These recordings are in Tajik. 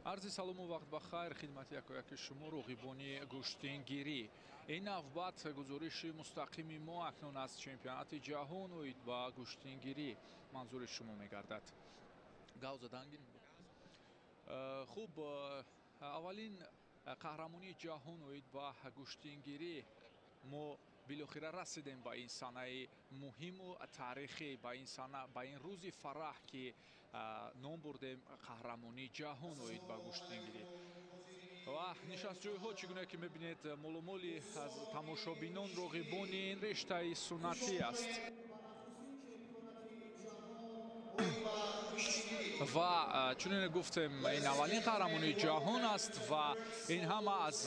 Арзи салому вақт ба хайр хидмати якояки шумо роғибони гӯштингирӣ. Ин навбат гузориши мустақими мо акнун аз чемпионати ҷаҳон оид ба гӯштингирӣ манзури шумо мегардад. Гав задан гирим. Хуб, аввалин қаҳрамонии ҷаҳон оид ба гӯштингирӣ мо билохира расидем ба ин санаи муҳиму таърихӣ, ба ин сана, ба ин рӯзи фараҳ, ки ном бурдем қаҳрамонии ҷаҳон оид ба гӯштингирӣ. Ва нишастҷойҳо чӣ гуна ки мебинед, молумоли аз тамошобинон роғибони ин риштаи суннатӣ аст. Ва чунин гуфтем, ин аввалин қаҳрамонии ҷаҳон аст ва ин ҳама аз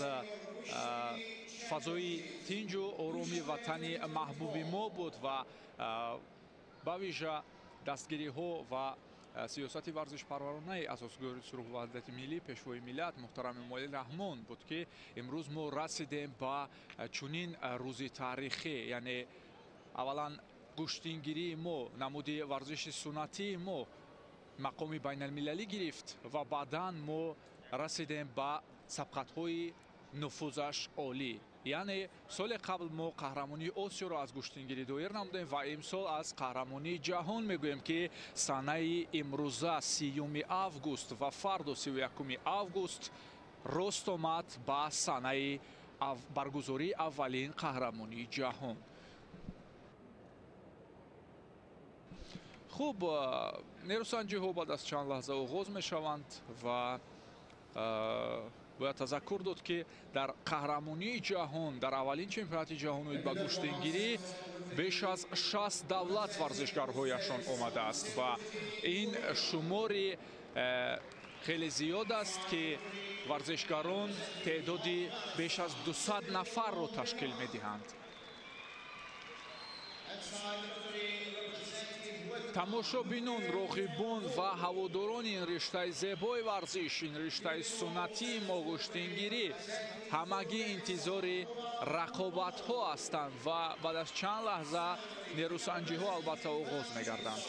фазои тинҷу ороми ватани маҳбуби мо буд ва ба вижа дастгириҳо ва сиёсати варзишпарваронаи асосгузори сулҳу ваҳдати миллӣ, пешвои миллат муҳтарам Эмомалӣ Раҳмон буд, ки имрӯз мо расидем ба чунин рӯзи таърихӣ. Яъне аввалан гӯштингирии мо, намуди варзиши суннатии мо мақоми байналмилалӣ гирифт ва баъдан мо расидем ба сабқатҳои нуфузаш олӣ. Яъне соли қабл мо қаҳрамонии Осиёро аз гӯштингирӣ доир намудем ва имсол аз қаҳрамонии ҷаҳон мегӯем, ки санаи имрӯза 30 август ва фардо 31 август рост омад ба санаи баргузории аввалин қаҳрамонии ҷаҳон. Хуб, нерӯсанҷиҳо баъд аз чанд лаҳза оғоз мешаванд ва бояд тазаккур дод, ки дар қаҳрамонии ҷаҳон, дар аввалин чемпионати ҷаҳон оид ба гӯштингирӣ беш аз 60 давлат варзишгарҳояшон омадааст ва ин шумори хеле зиёд аст, ки варзишгарон теъдоди беш аз 200 нафарро ташкил медиҳанд. Тамошобинон, роғибон ва ҳаводорони ин риштаи зебои варзиш, ин риштаи суннатии мо гӯштингирӣ ҳамагӣ интизори рақобатҳо ҳастанд ва баъд аз чанд лаҳза нерӯсанҷиҳо албатта оғоз мегарданд.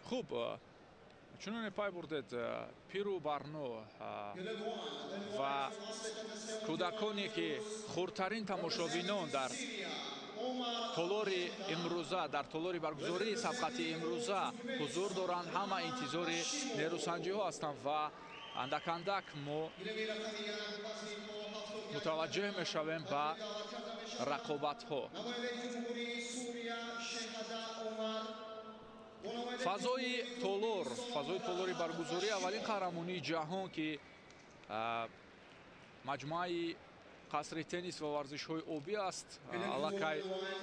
Хуб, чуноне пай бурдед, пиру барно ва кӯдаконе ки хурдтарин тамошобинон дар толори имрӯза, дар толори баргузории сабқати имрӯза ҳузур доранд, ҳама интизори нерӯсанҷиҳо ҳастанд ва андак-андак мо мутаваҷҷеҳ мешавем ба рақобатҳо. Фазои толор, фазои толори баргузории аввалин қаҳрамонии ҷаҳон, ки маҷмӯаи қасри теннис ва варзишҳои обӣ аст, аллакай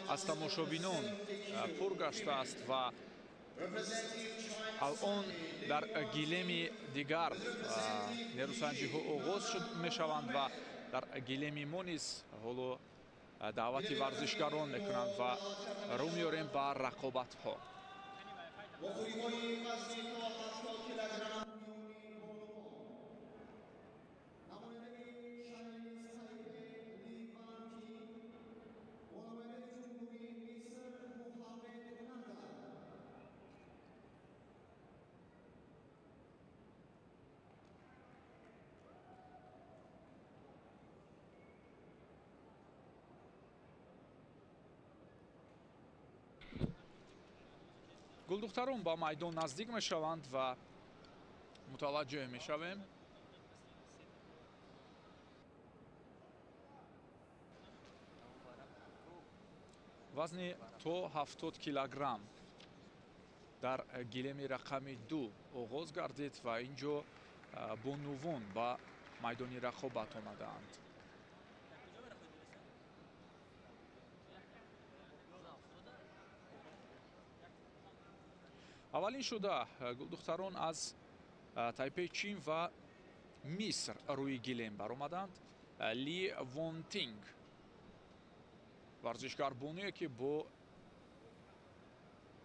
аз тамошобинон пур гаштааст ва алон дар гилеми дигар нерӯсанҷиҳо оғоз мешаванд ва дар гилеми мо низ ҳоло даъвати варзишгарон мекунанд ва рӯ меорем ба рақобатҳо. Гулдухтарон ба майдон наздик мешаванд ва мутаваҷҷӯҳ мешавем. Вазни то 70 килограмм дар гилеми рақами 2 оғоз гардид ва инҷо бонувон ба майдони рақобат омадаанд. Аввалин шуда гулдухтарон аз Тайпеи Чин ва Миср рӯи гилем баромаданд. Ли Вонтинг, варзишгарбоние ки бо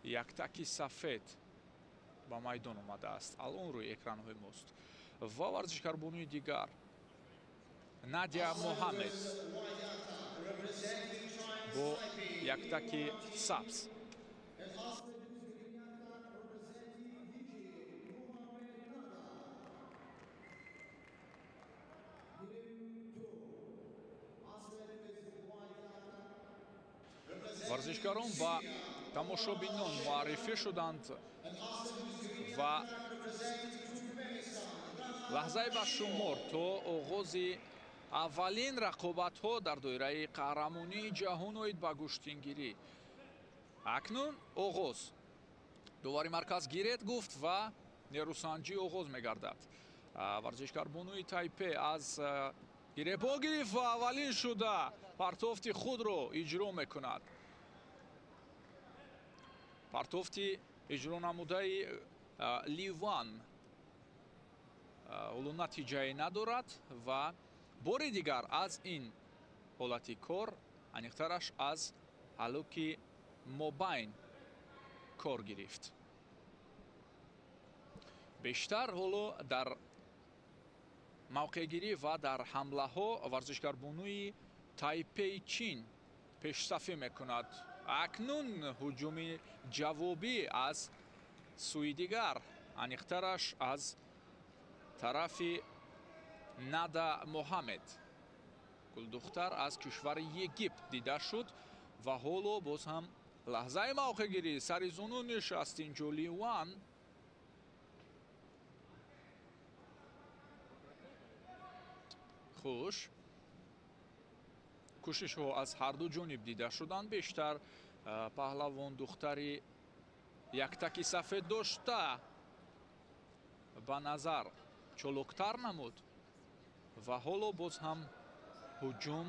яктаки сафед ба майдон омадааст, алон рӯи экранҳои мост, ва варзишгарбонии дигар Надя Муҳаммед бо яктаки сабз. Варзишгарон ба тамошобинон муаррифӣ шуданд ва лаҳзаи ба шумор то оғози аввалин рақобатҳо дар доираи қаҳрамонии ҷаҳон оид ба гӯштингирӣ. Акнун оғоз. Довари марказ гиред гуфт ва нерӯсанҷӣ оғоз мегардад. Варзишгарбонуи Тайпе аз гиребо гирифт ва аввалин шуда партофти худро иҷро мекунад. Партофти иҷро намудаи Ливан ҳоло натиҷае надорад ва бори дигар аз ин ҳолати кор, аниқтараш аз ҳалуки мобайн кор гирифт. Бештар ҳоло дар мавқеъгирӣ ва дар ҳамлаҳо варзишгарбонуи Тайпеи Чин пешсафӣ мекунад. Акнун ҳуҷуми ҷавобӣ аз сӯи дигар, аниқтараш аз тарафи Нада Муҳаммед, гулдухтар аз кишвари Египт дида шуд ва ҳоло боз ҳам лаҳзаи мавқеъгирӣ сари зуну нишаст инҷо Ливан. Хуш, кӯшишҳо аз ҳарду ҷониб дида шуданд. Бештар паҳлавон духтари яктаки сафед дошта ба назар чолоктар намуд ва ҳоло боз ҳам ҳуҷум,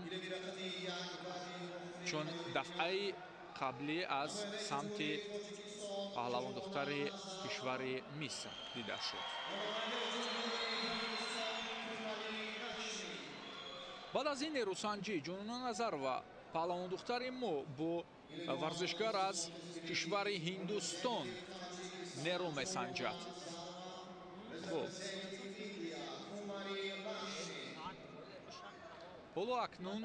чун дафъаи қаблӣ аз самти паҳлавон духтари кишвари Миср дида шуд. Баъд аз ин нерӯсанҷӣ Ҷунуна Назарова, паҳлавондухтари мо, бо варзишгар аз кишвари Ҳиндустон нерӯ месанҷад. Хуб, ҳоло акнун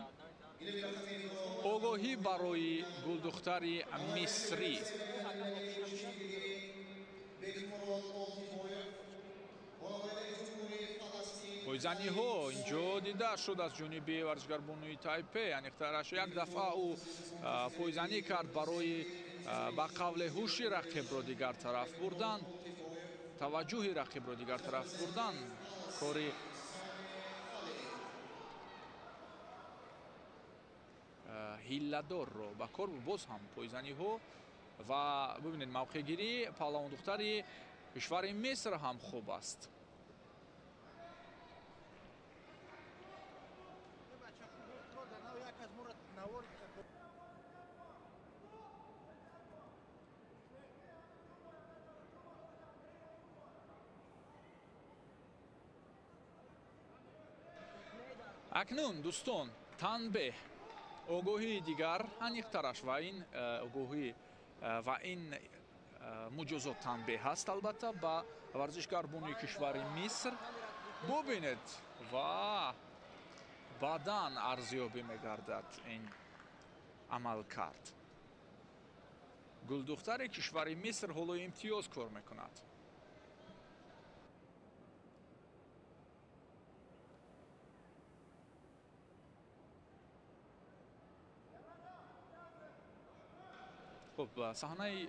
огоҳӣ барои гулдухтари мисрӣ. Пойзаниҳо инҷо дида шуд аз ҷониби варзишгарбонуи Тайпе. Аниқтараш як дафъа ӯ пойзанӣ кард барои ба қавле ҳуши рақибро дигар тараф бурдан, таваҷҷӯҳи рақибро дигар тараф бурдан. Кори ҳилладорро ба кор буд. Боз ҳам пойзаниҳо ва бибинед мавқеъгирии паҳлавондухтари кишвари Миср ҳам хуб аст. Акнун дӯстон, танбеҳ, огоҳии дигар аниқтараш ва ин огоҳӣ ва ин муҷозот танбеҳ аст албатта ба варзишгарбони кишвари Миср. Бубинед ва баъдан арзёбӣ мегардад ин амалкард. Гулдухтари кишвари Миср ҳоло имтиёз кор мекунад. Хуб, саҳнаи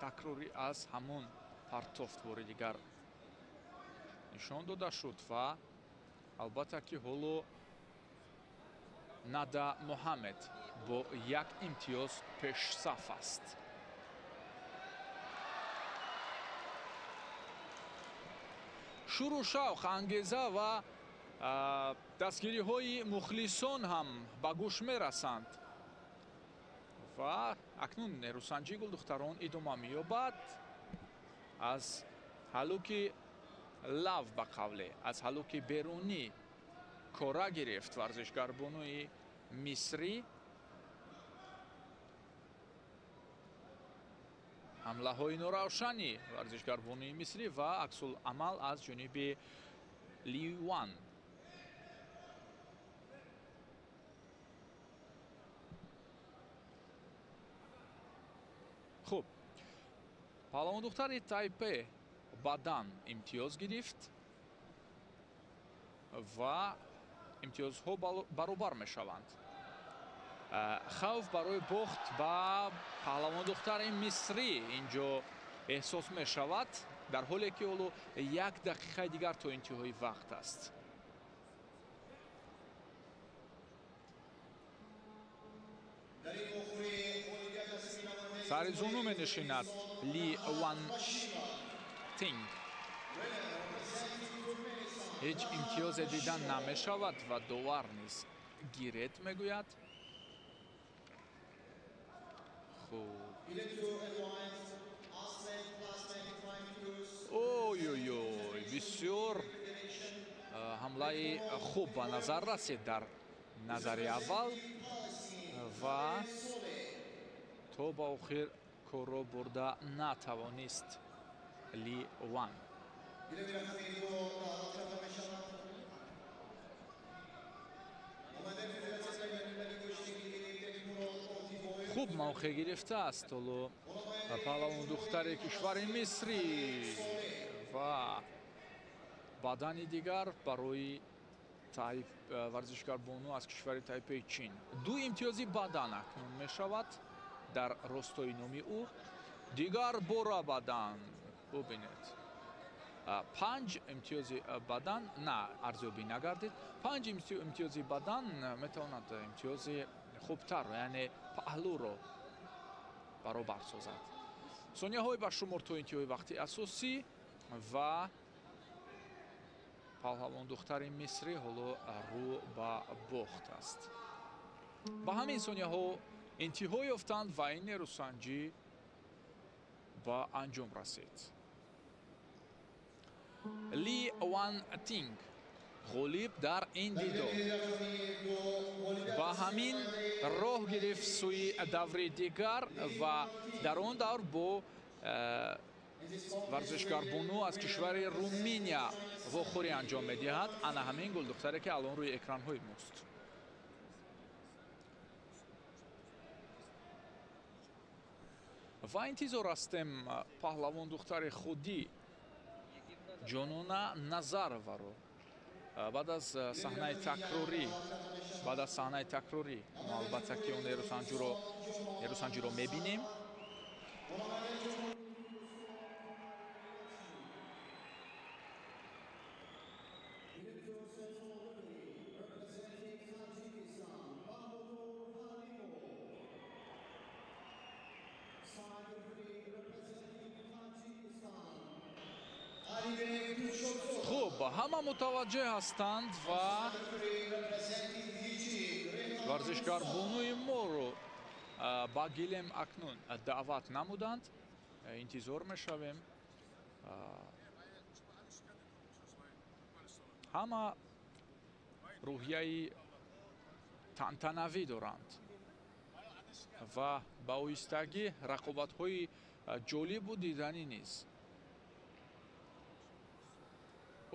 Такрорӣ аз ҳамон партофт бори дигар нишон дода шуд ва албатта ки ҳоло Нада Муҳаммед бо як имтиёз пешсаф аст. Шуру шавқ, ангеза ва дастгириҳои мухлисон ҳам ба гӯш мерасанд ва акнун нерӯсанҷии гулдухтарон идома меёбад. Аз ҳалуки лав, ба қавле аз ҳалуки берунӣ кора гирифт варзишгарбонуи мисрӣ. Ҳамлаҳои норавшани варзишгарбонуи мисрӣ ва аксуламал аз ҷониби Ливан. Хуб, паҳлавондухтари Тайпе бадан имтиёз гирифт ва имтиёзҳо баробар мешаванд. Хавф барои бохт ба паҳлавондухтари мисрӣ инҷо эҳсос мешавад, дар ҳоле ки ҳоло як дақиқаи дигар то интиҳои вақт аст. Сари зону менишинад Ли Ван Тинг. Ҳеҷ имтиёзе дида намешавад ва довар низ гирет мегӯяд. Хуб, ой-ой-ой, бисёр ҳамлаи хуб ба назар расид дар назари аввал ва то ба охир корро бурда натавонист Ли Ван. Хуб мавқеъ гирифтааст ҳоло паҳлавондухтари кишвари мисрӣ ва бадани дигар барои варзишгарбону аз кишвари Тайпеи Чин. Ду имтиёзи бадан акнун мешавад дар ростои номи ӯ. Дигар бора бадан, бубинед, панҷ имтиёзи бадан на арзёбӣ нагардид. Панҷ имтиёзи бадан метавонад имтиёзи хубтарро, яъне паҳлӯро баробар созад. Сонияҳои ба шумор то интиҳои вақти асосӣ ва паҳлавондухтари мисрӣ ҳоло рӯ ба бохт аст. Ба ҳамин сонияҳо интиҳо ёфтанд ва ин нерӯсанҷӣ ба анҷом расид. Ли Ван Тинг ғолиб дар ин дидор ба ҳамин роҳ гирифт сӯи даври дигар ва дар он давр бо варзишгарбону аз кишвари Руминия вохӯрӣ анҷом медиҳад. Ана ҳамин гулдухтаре ки алон рӯи экранҳои мост. Ва интизор ҳастем паҳлавондухтари худӣ Ҷонона Назароваро. Баъд аз саҳнаи такрорӣ, баъд аз саҳнаи такрорӣ мо албатта ки он нерӯсанҷиро мебинем. Хуб, ҳама мутаваҷҷеҳ ҳастанд ва варзишгарбонуи моро ба гилем акнун даъват намуданд. Интизор мешавем. Ҳама рӯҳияи тантанавӣ доранд ва ба оҳистагӣ рақобатҳои ҷолибу диданӣ низ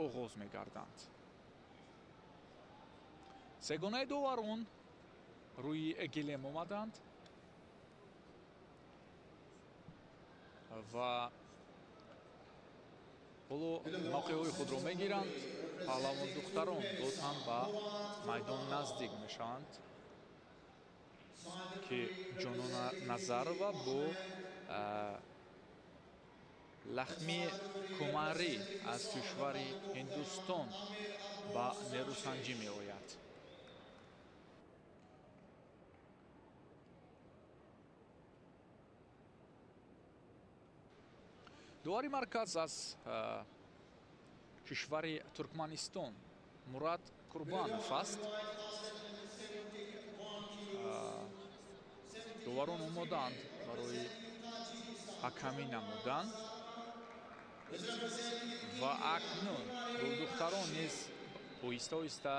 оғоз мегарданд. Сегонаи доварон рӯи гилем омаданд ва ҳоло мавқеъҳои худро мегиранд. Паҳлавондухтарон боз ҳам ба майдон наздик мешаванд, ки Ҷонона Назарова бо Лахми Кумарӣ аз кишвари Ҳиндустон ба нерӯсанҷӣ меояд. Довари марказ аз кишвари Туркманистон Мурад Курбанов аст. Доварон омодаанд барои ҳакамӣ намудан ва акнун гулдухтарон низ оҳиста оҳиста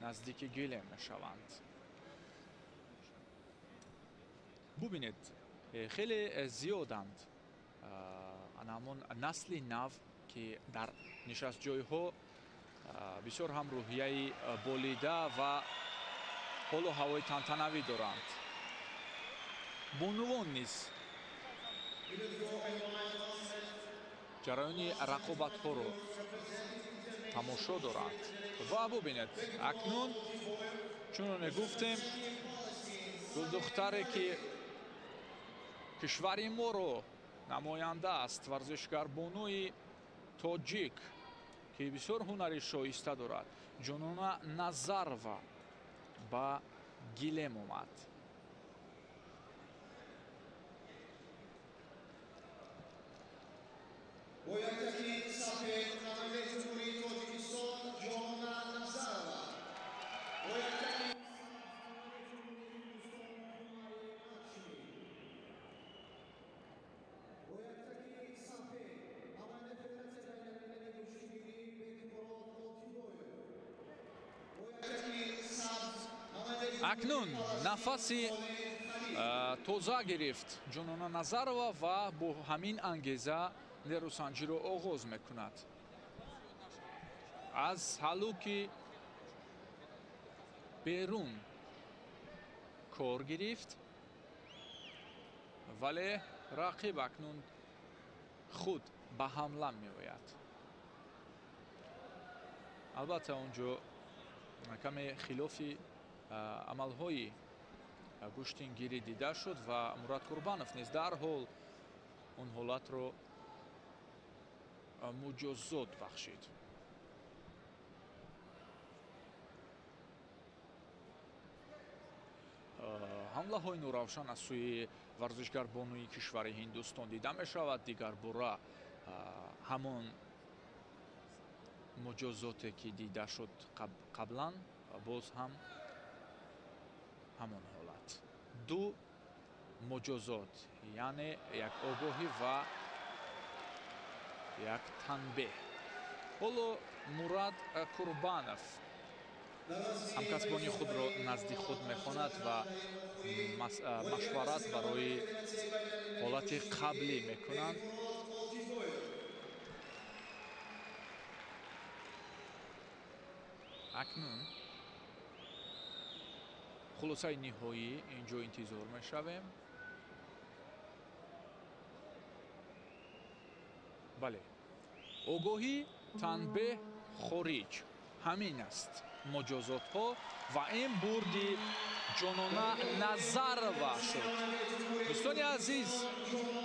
наздики гилем мешаванд. Бубинед, хеле зиёданд ана ҳамон насли нав, ки дар нишастҷойҳо бисёр ҳам рӯҳияи болида ва ҳолу ҳавои тантанавӣ доранд. Бонувон низ ҷараёни рақобатҳоро тамошо доранд. Ва бубинед, акнун чуноне гуфтем, гулдухтаре ки кишвари моро намоянда аст, варзишгарбонуи тоҷик, ки бисёр ҳунари шоиста дорад, Ҷонона Назарова ба гилем омад. Бо яктаки сафед намояндаи Ҷумҳурии Тоҷикистон Ҷонона Назарова. Бо яктаки Акнун нафаси тоза гирифт Ҷонона Назарова ва бо ҳамин ангеза нерӯсанҷиро оғоз мекунад. Аз ҳалуки берун кор гирифт, вале рақиб акнун худ ба ҳамла меояд. Албатта, он ҷо каме хилофи амалҳои гӯштингирӣ дида шуд ва Мурад Қурбанов низ дарҳол он ҳолатро муҷозот бахшид. Ҳамлаҳои нуравшан аз сӯи варзишгарбонуи кишвари Ҳиндустон дида мешавад. Дигар бора ҳамон муҷозоте ки дида шуд қаблан, боз ҳам ҳамон ҳолат. Ду муҷозот, яъне як огоҳӣ ва як танбеҳ. Ҳоло Мурад Курбанов ҳамкасбони худро назди худ мехонад ва машварат барои ҳолати қаблӣ мекунанд. Акнун хулосаи ниҳоӣ инҷо интизор мешавем. Бале, огоҳӣ, танбеҳ, хориҷ, ҳамин аст муҷозотҳо ва ин бурди Ҷонона Назарова шуд. Дӯстони азиз,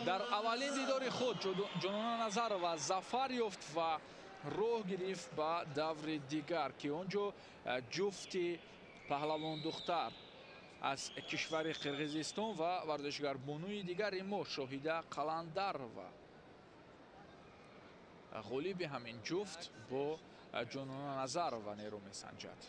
дар аввалин дидори худ Ҷонона Назарова зафар ёфт ва роҳ гирифт ба даври дигар, ки он ҷо ҷуфти паҳлавондухтар аз кишвари Қирғизистон ва варзишгарбонуи дигари мо Шоҳида Қаландарова. Ғолиби ҳамин ҷуфт бо Ҷонона Назарова нерӯ месанҷад.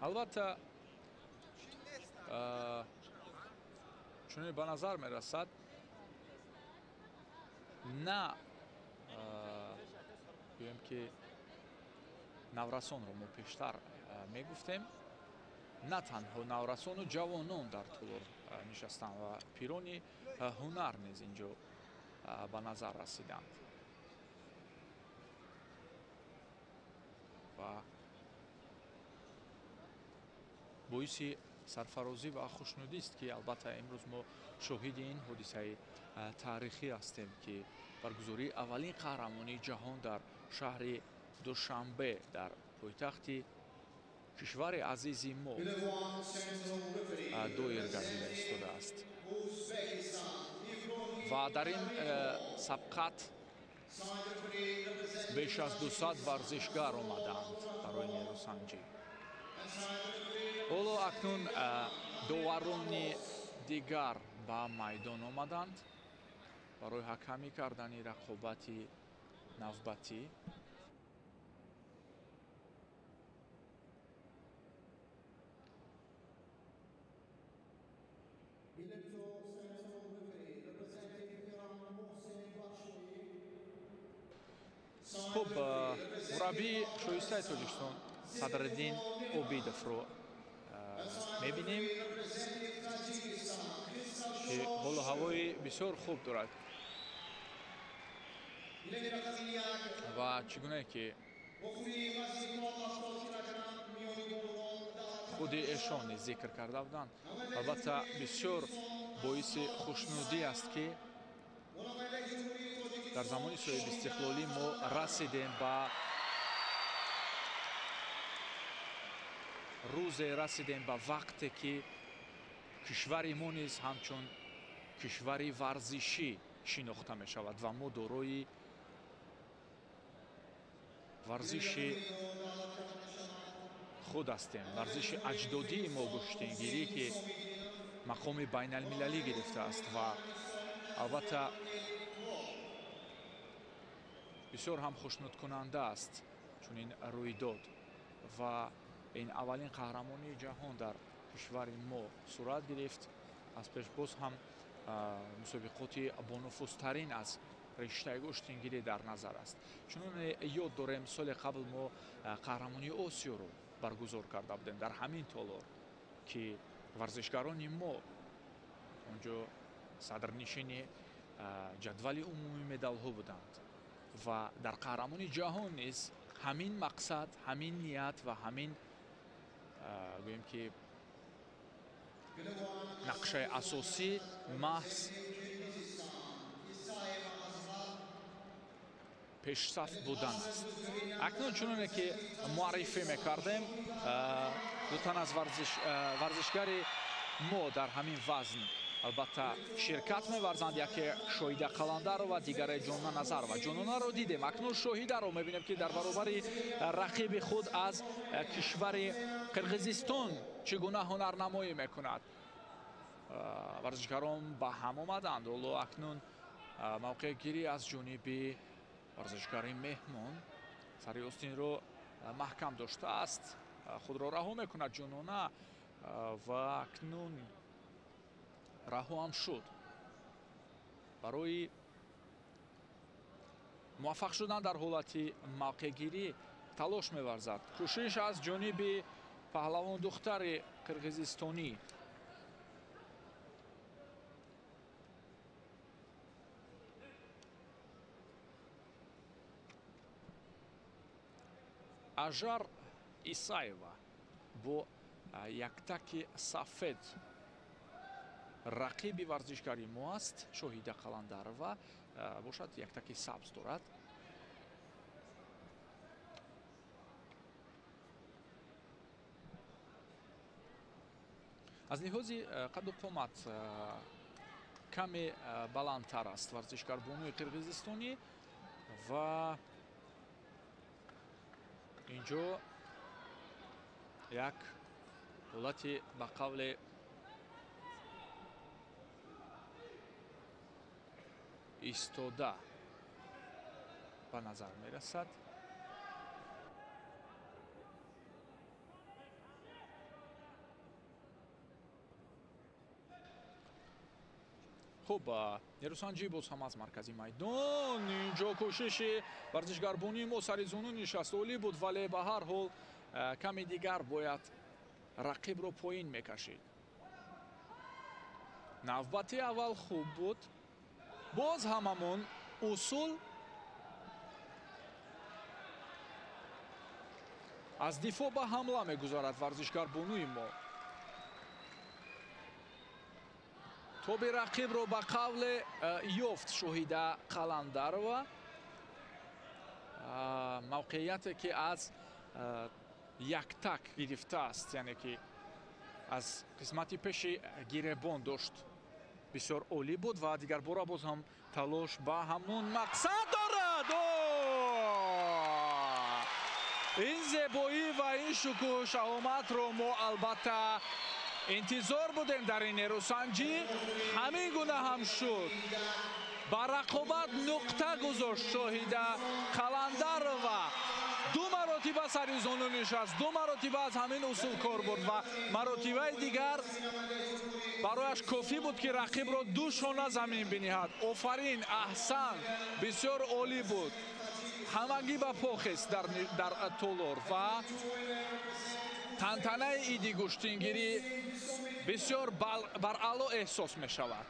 Албатта, чунин ба назар мерасад, на гӯем ки наврасонро мо пештар мегуфтем, на танҳо наврасону ҷавонон дар толор нишастанд ва пирони ҳунар низ инҷо ба назар расиданд. Ва боиси Сарфарозӣ ва хушнудист, ки албатта имрӯз мо шоҳиди ин ҳодисаи таърихӣ ҳастем, ки баргузории аввалин қаҳрамонии ҷаҳон дар шаҳри Душанбе, дар пойтахти кишвари азизи мо доир гардида истодааст. Ва дар ин сабқат беш аз 200 варзишгар омадаанд барои нерӯсанҷӣ. Ҳоло акнун доварони дигар ба майдон омаданд барои ҳакамӣ кардани рақобати навбатӣ. Хуб, мураббии шоистаи Тоҷикистон Садриддин Обидовро мебинем, ки ҳолу ҳавои бисёр хуб дорад ва чӣ гунае ки худи эшон низ зикр карда буданд, албатта бисёр боиси хушнудӣ аст, ки дар замони соҳибистиқлолӣ мо расидем ба рӯзе, расидем ба вақте ки кишвари мо низ ҳамчун кишвари варзишӣ шинохта мешавад ва мо дорои варзиши худ ҳастем. Варзиши аҷдодии мо гӯштингирӣ, ки мақоми байналмилалӣ гирифтааст ва албатта бисёр ҳам хушнудкунанда аст чунин рӯйдод ва ин аввалин қаҳрамонии ҷаҳон дар кишвари мо сурат гирифт. Аз пеш боз ҳам мусобиқоти бонуфузтарин аз риштаи гӯштингирӣ дар назар аст. Чуноне ёд дорем, соли қабл мо қаҳрамонии Осиёро баргузор карда будем дар ҳамин толор, ки варзишгарони мо онҷо садрнишини ҷадвали умумии медалҳо буданд ва дар қаҳрамони ҷаҳон низ ҳамин мақсад, ҳамин ният ва ҳамин гӯем ки нақшаи асосӣ маҳз пешсаф будан аст. Акнун чуноне ки муаррифӣ мекардем, ду тан аз варзишгари мо дар ҳамин вазн албатта ширкат меварзанд. Яке Шоҳида Қаландарова, дигаре Ҷонона Назарова. Ҷононаро дидем, акнун Шоҳидаро мебинем, ки дар баробари рақиби худ аз кишвари Қирғизистон чӣ гуна ҳунарнамоӣ мекунад. Варзишгарон ба ҳам омаданд. Ҳоло акнун мавқеъгирӣ аз ҷониби варзишгари меҳмон сари остинро маҳкам доштааст, худро раҳо мекунад Ҷонона ва акнун раҳо ҳам шуд. Барои муваффақ шудан дар ҳолати мавқеъгирӣ талош меварзад. Кӯшиш аз ҷониби паҳлавон духтари қирғизистонӣ. Ажар Исаева бо яктаки сафед рақиби варзишгари мо аст. Шоҳида Қаландарова бошад яктаки сабз дорад. Аз лиҳози қадду қомат каме баландтар аст варзишгар бонуи қирғизистонӣ ва инҷо як ҳолати ба қавле истода ба назар мерасад. Хуб, нерӯсанҷӣ боз ҳам аз маркази майдон. Инҷо кӯшиши варзишгарбонии мо сари зону нишаст, олӣ буд, вале ба ҳар ҳол ками дигар бояд рақибро поин мекашид. Навбати аввал хуб буд. Боз ҳамамон усул аз дифоъ ба ҳамла мегузарад варзишгарбонуи мо. Тоби рақибро ба қавле ёфт Шоҳида Қаландарова. Мавқеияте ки аз яктак гирифтааст, яъне ки аз қисмати пеши гиребон дошт, бисёр олӣ буд ва дигарбора боз ҳам талош ба ҳамон мақсад дорад. Ин зебоӣ ва ин шукӯҳу шаҳоматро мо албатта интизор будем дар ин нерӯсанҷӣ. Ҳамин гуна ҳам шуд. Ба рақобат нуқта гузошт Шоҳида Қаландарова. Ду маротиба сари зону нишаст, ду маротиба аз ҳамин усул кор бурд ва маротибаи дигар барояш кофӣ буд, ки рақибро ду шона замин биниҳад. Офарин, аҳсан, бисёр олӣ буд. Ҳамагӣ ба по хест дар толор ва тантанаи иди гӯштингирӣ бисёр баръало эҳсос мешавад.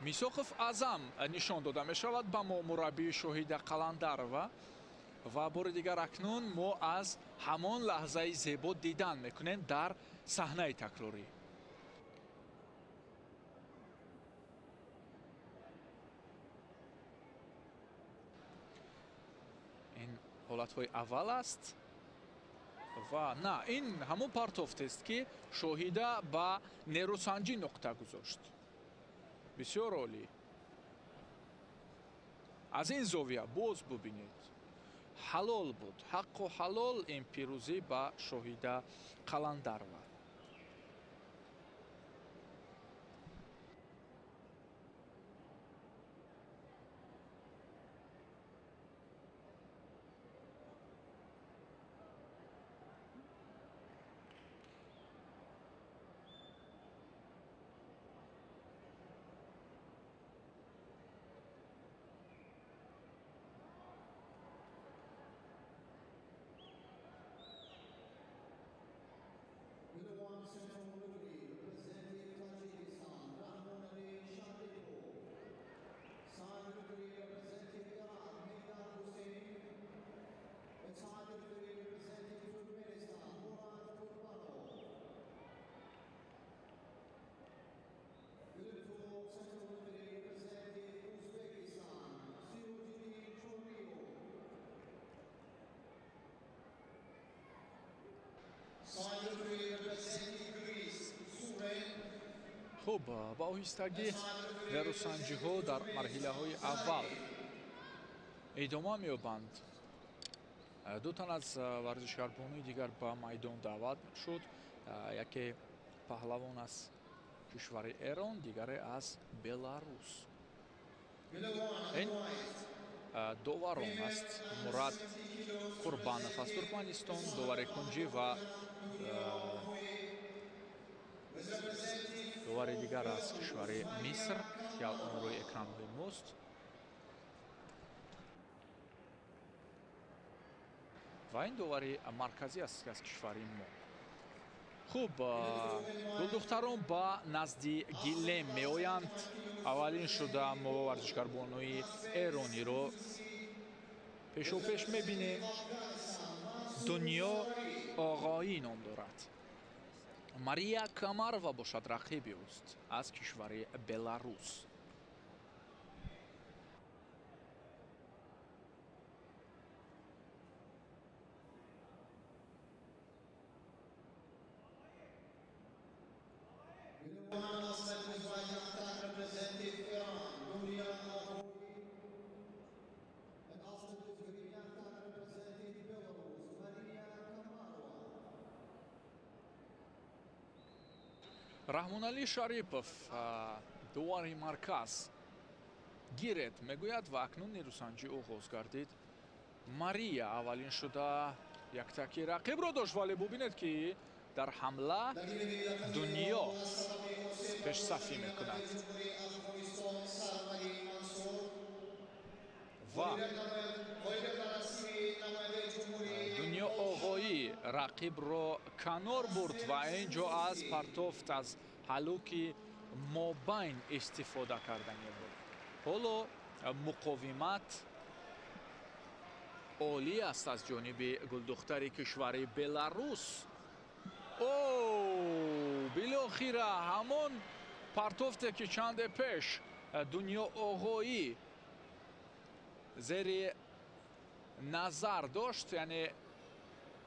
Мисоқов Азам нишон дода мешавад ба мо мураббии Шоҳида Қаландарова ва бори дигар акнун мо аз ҳамон лаҳзаи зебо дидан мекунем дар саҳнаи такрорӣ. Ин ҳолатҳои аввал аст ва на, ин ҳамон партофтест, ки Шоҳида ба нерӯсанҷӣ нуқта гузошт. Бисёр олӣ. Аз ин зовия боз бубинед. Ҳалол буд, ҳаққу ҳалол ин пирӯзӣ ба Шоҳида Қаландарова. Хуб, ба оҳистагӣ нерӯсанҷиҳо дар марҳилаҳои аввал идома меёбанд. Ду тан аз варзишгарбонои дигар ба майдон даъват шуд. Яке паҳлавон аз кишвари Эрон, дигаре аз Беларус. Ин доварон аст Мурад Қурбанов аз Туркманистон, довари кунҷӣ ва довари дигар аз кишвари Миср, ки алон рӯи экранҳои мост. Ва ин довари марказӣ аст аз кишвари мо. Хуб, гулдухтарон ба назди гилем меоянд. Аввалин шуда мо варзишгарбонои эрониро пешопеш мебинем. Дунё Оғоӣ ном дорад. Мария Камарова бошад рақиби ӯст аз кишвари Беларус. Раҳмоналӣ Шарипов довари марказ гиред мегӯяд ва акнун нерӯсанҷӣ оғоз гардид. Мария аввалин шуда яктаки рақибро дошт, вале бубинед, ки дар ҳамла Дунё пешсафӣ мекунад ва Дунё Оғоӣ рақибро канор бурд ва ин ҷо аз партофт аз ҳалуки мобайн истифода кардани буд. Ҳоло муқовимат олӣ аст аз ҷониби гулдухтари кишвари Беларус. О, билохира ҳамон партофте ки чанде пеш Дунё Оғоӣ зери назар дошт, яъне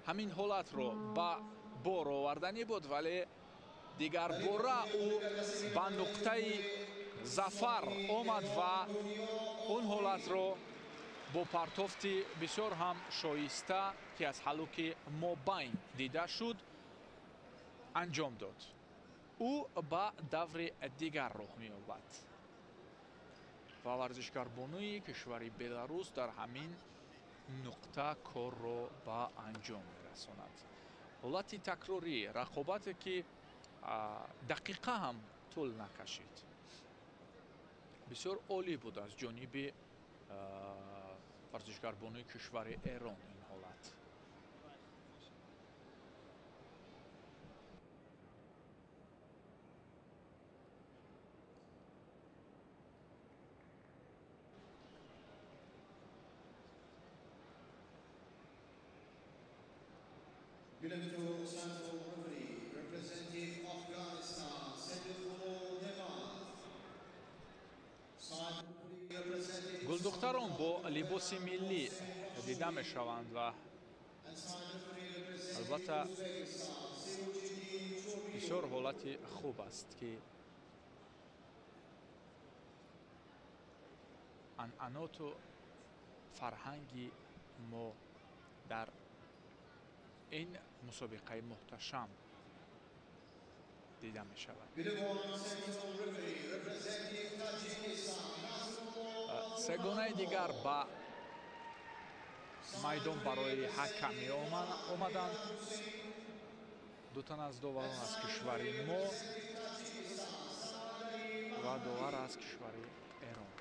ҳамин ҳолатро ба бор оварданӣ буд, вале дигарбора ӯ ба нуқтаи зафар омад ва он ҳолатро бо партофти бисёр ҳам шоиста, ки аз ҳалуки мобайн дида шуд, анҷом дод. Ӯ ба даври дигар роҳ меёбад ва варзишгарбонуи кишвари Беларус дар ҳамин нуқта корро ба анҷом мерасонад. Ҳолати такрорӣ, рақобате ки дақиқа ҳам тӯл накашид, бисёр олӣ буд аз ҷониби варзишгарбонуи кишвари Эрон ин ҳолат. Гулдухтарон бо либоси миллӣ дида мешаванд ва албатта бисёр ҳолати хуб аст, ки анъаноту фарҳанги мо дар ин мусобиқаи муҳташам дида мешавад. Сегонаи дигар ба майдон барои ҳакамӣ омаданд. Ду тан аз доварон аз кишвари мо ва довар аз кишвари Эрон.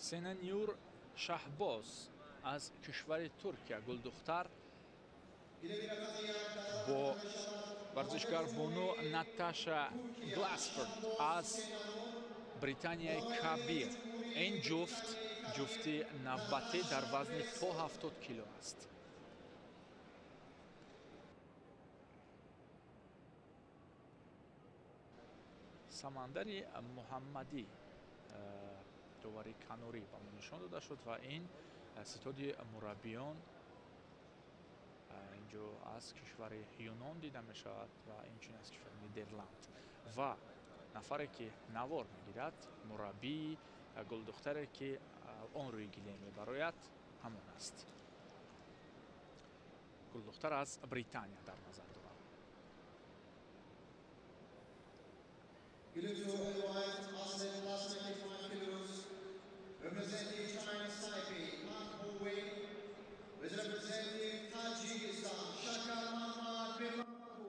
Сенанюр Шаҳбоз аз кишвари Туркия, гулдухтар бо варзишгарбону Наташа Гласфорд аз Британияи Кабир. Ин ҷуфт ҷуфти навбатӣ дар вазни то 70 кило аст. Самандари Муҳаммадӣ довари канорӣ ба мо нишон дода шуд ва ин ситоди мураббиён инҷо аз кишвари Юнон дида мешавад ва инчунин аз кишвари Нидерланд. Ва нафаре ки навор мегирад, мураббии гулдухтаре ки он рӯи гилем мебарояд, ҳамон аст. Гулдухтар аз Британия дар назар дорад. Representing China Taipei, Mark Wu with representing Tajikistan, Shakar Muhammad Mirmaku.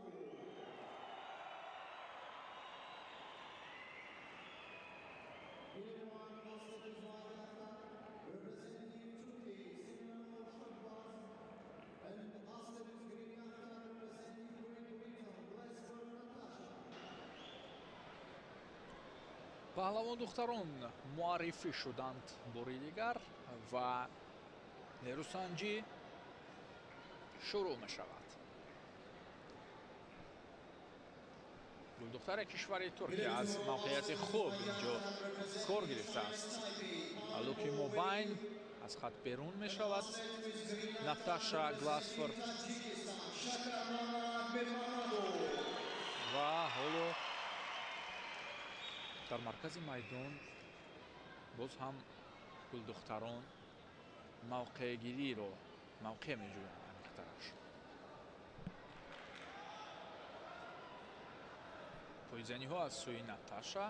Representing Turkey, Sinan Shahbaz, and Aslan Green representing Great Britain, Glasgow Natasha. Паҳлавондухтарон муаррифӣ шуданд бори дигар ва нерӯсанҷӣ шурӯъ мешавад. Гулдухтари кишвари Туркия аз мавқеияти хуб инҷо кор гирифтааст. Луки мобайн аз хат берун мешавад. Наташа Гласфорд ва ҳоло дар маркази майдон боз ҳам гулдухтарон мавқеъгириро мавқеъ меҷӯянд аниқтараш. Пойзаниҳо аз сӯи Наташа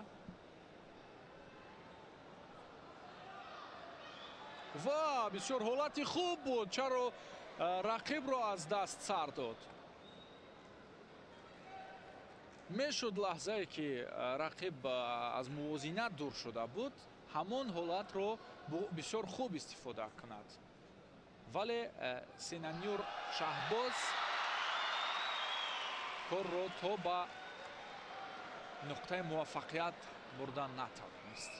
ва бисёр ҳолати хуб буд. Чаро рақибро аз даст сар дод? Мешуд лаҳзае ки рақиб аз мувозинат дур шуда буд, ҳамон ҳолатро бисёр хуб истифода кунад. Вале Сенанюр Шаҳбоз корро то ба нуқтаи муваффақият бурдан натавонист.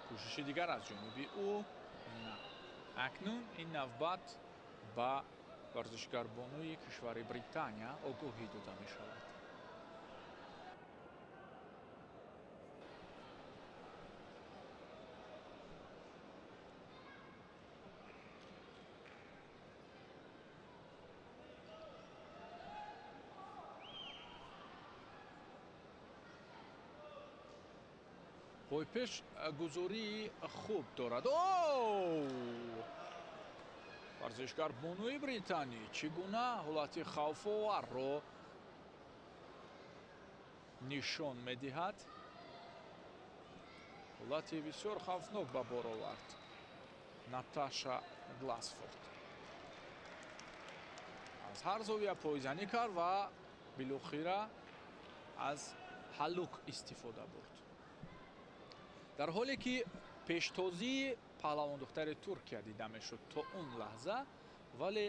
Кӯшиши дигар аз ҷониби ӯ на. Акнун ин навбат ба варзишгарбонуи кишвари Британия огоҳӣ дода мешавад. Пойпеш гузории хуб дорад. Варзишгар бонуи Британӣ чӣ гуна ҳолати хавфоварро нишон медиҳад? Ҳолати бисёр хавфнок ба бор овард Наташа Гласфорд. Аз ҳар зовия пойзанӣ кард ва билохира аз ҳалук истифода бурд. Дар ҳоле ки пештозии паҳлавондухтари Туркия дида мешуд то он лаҳза, вале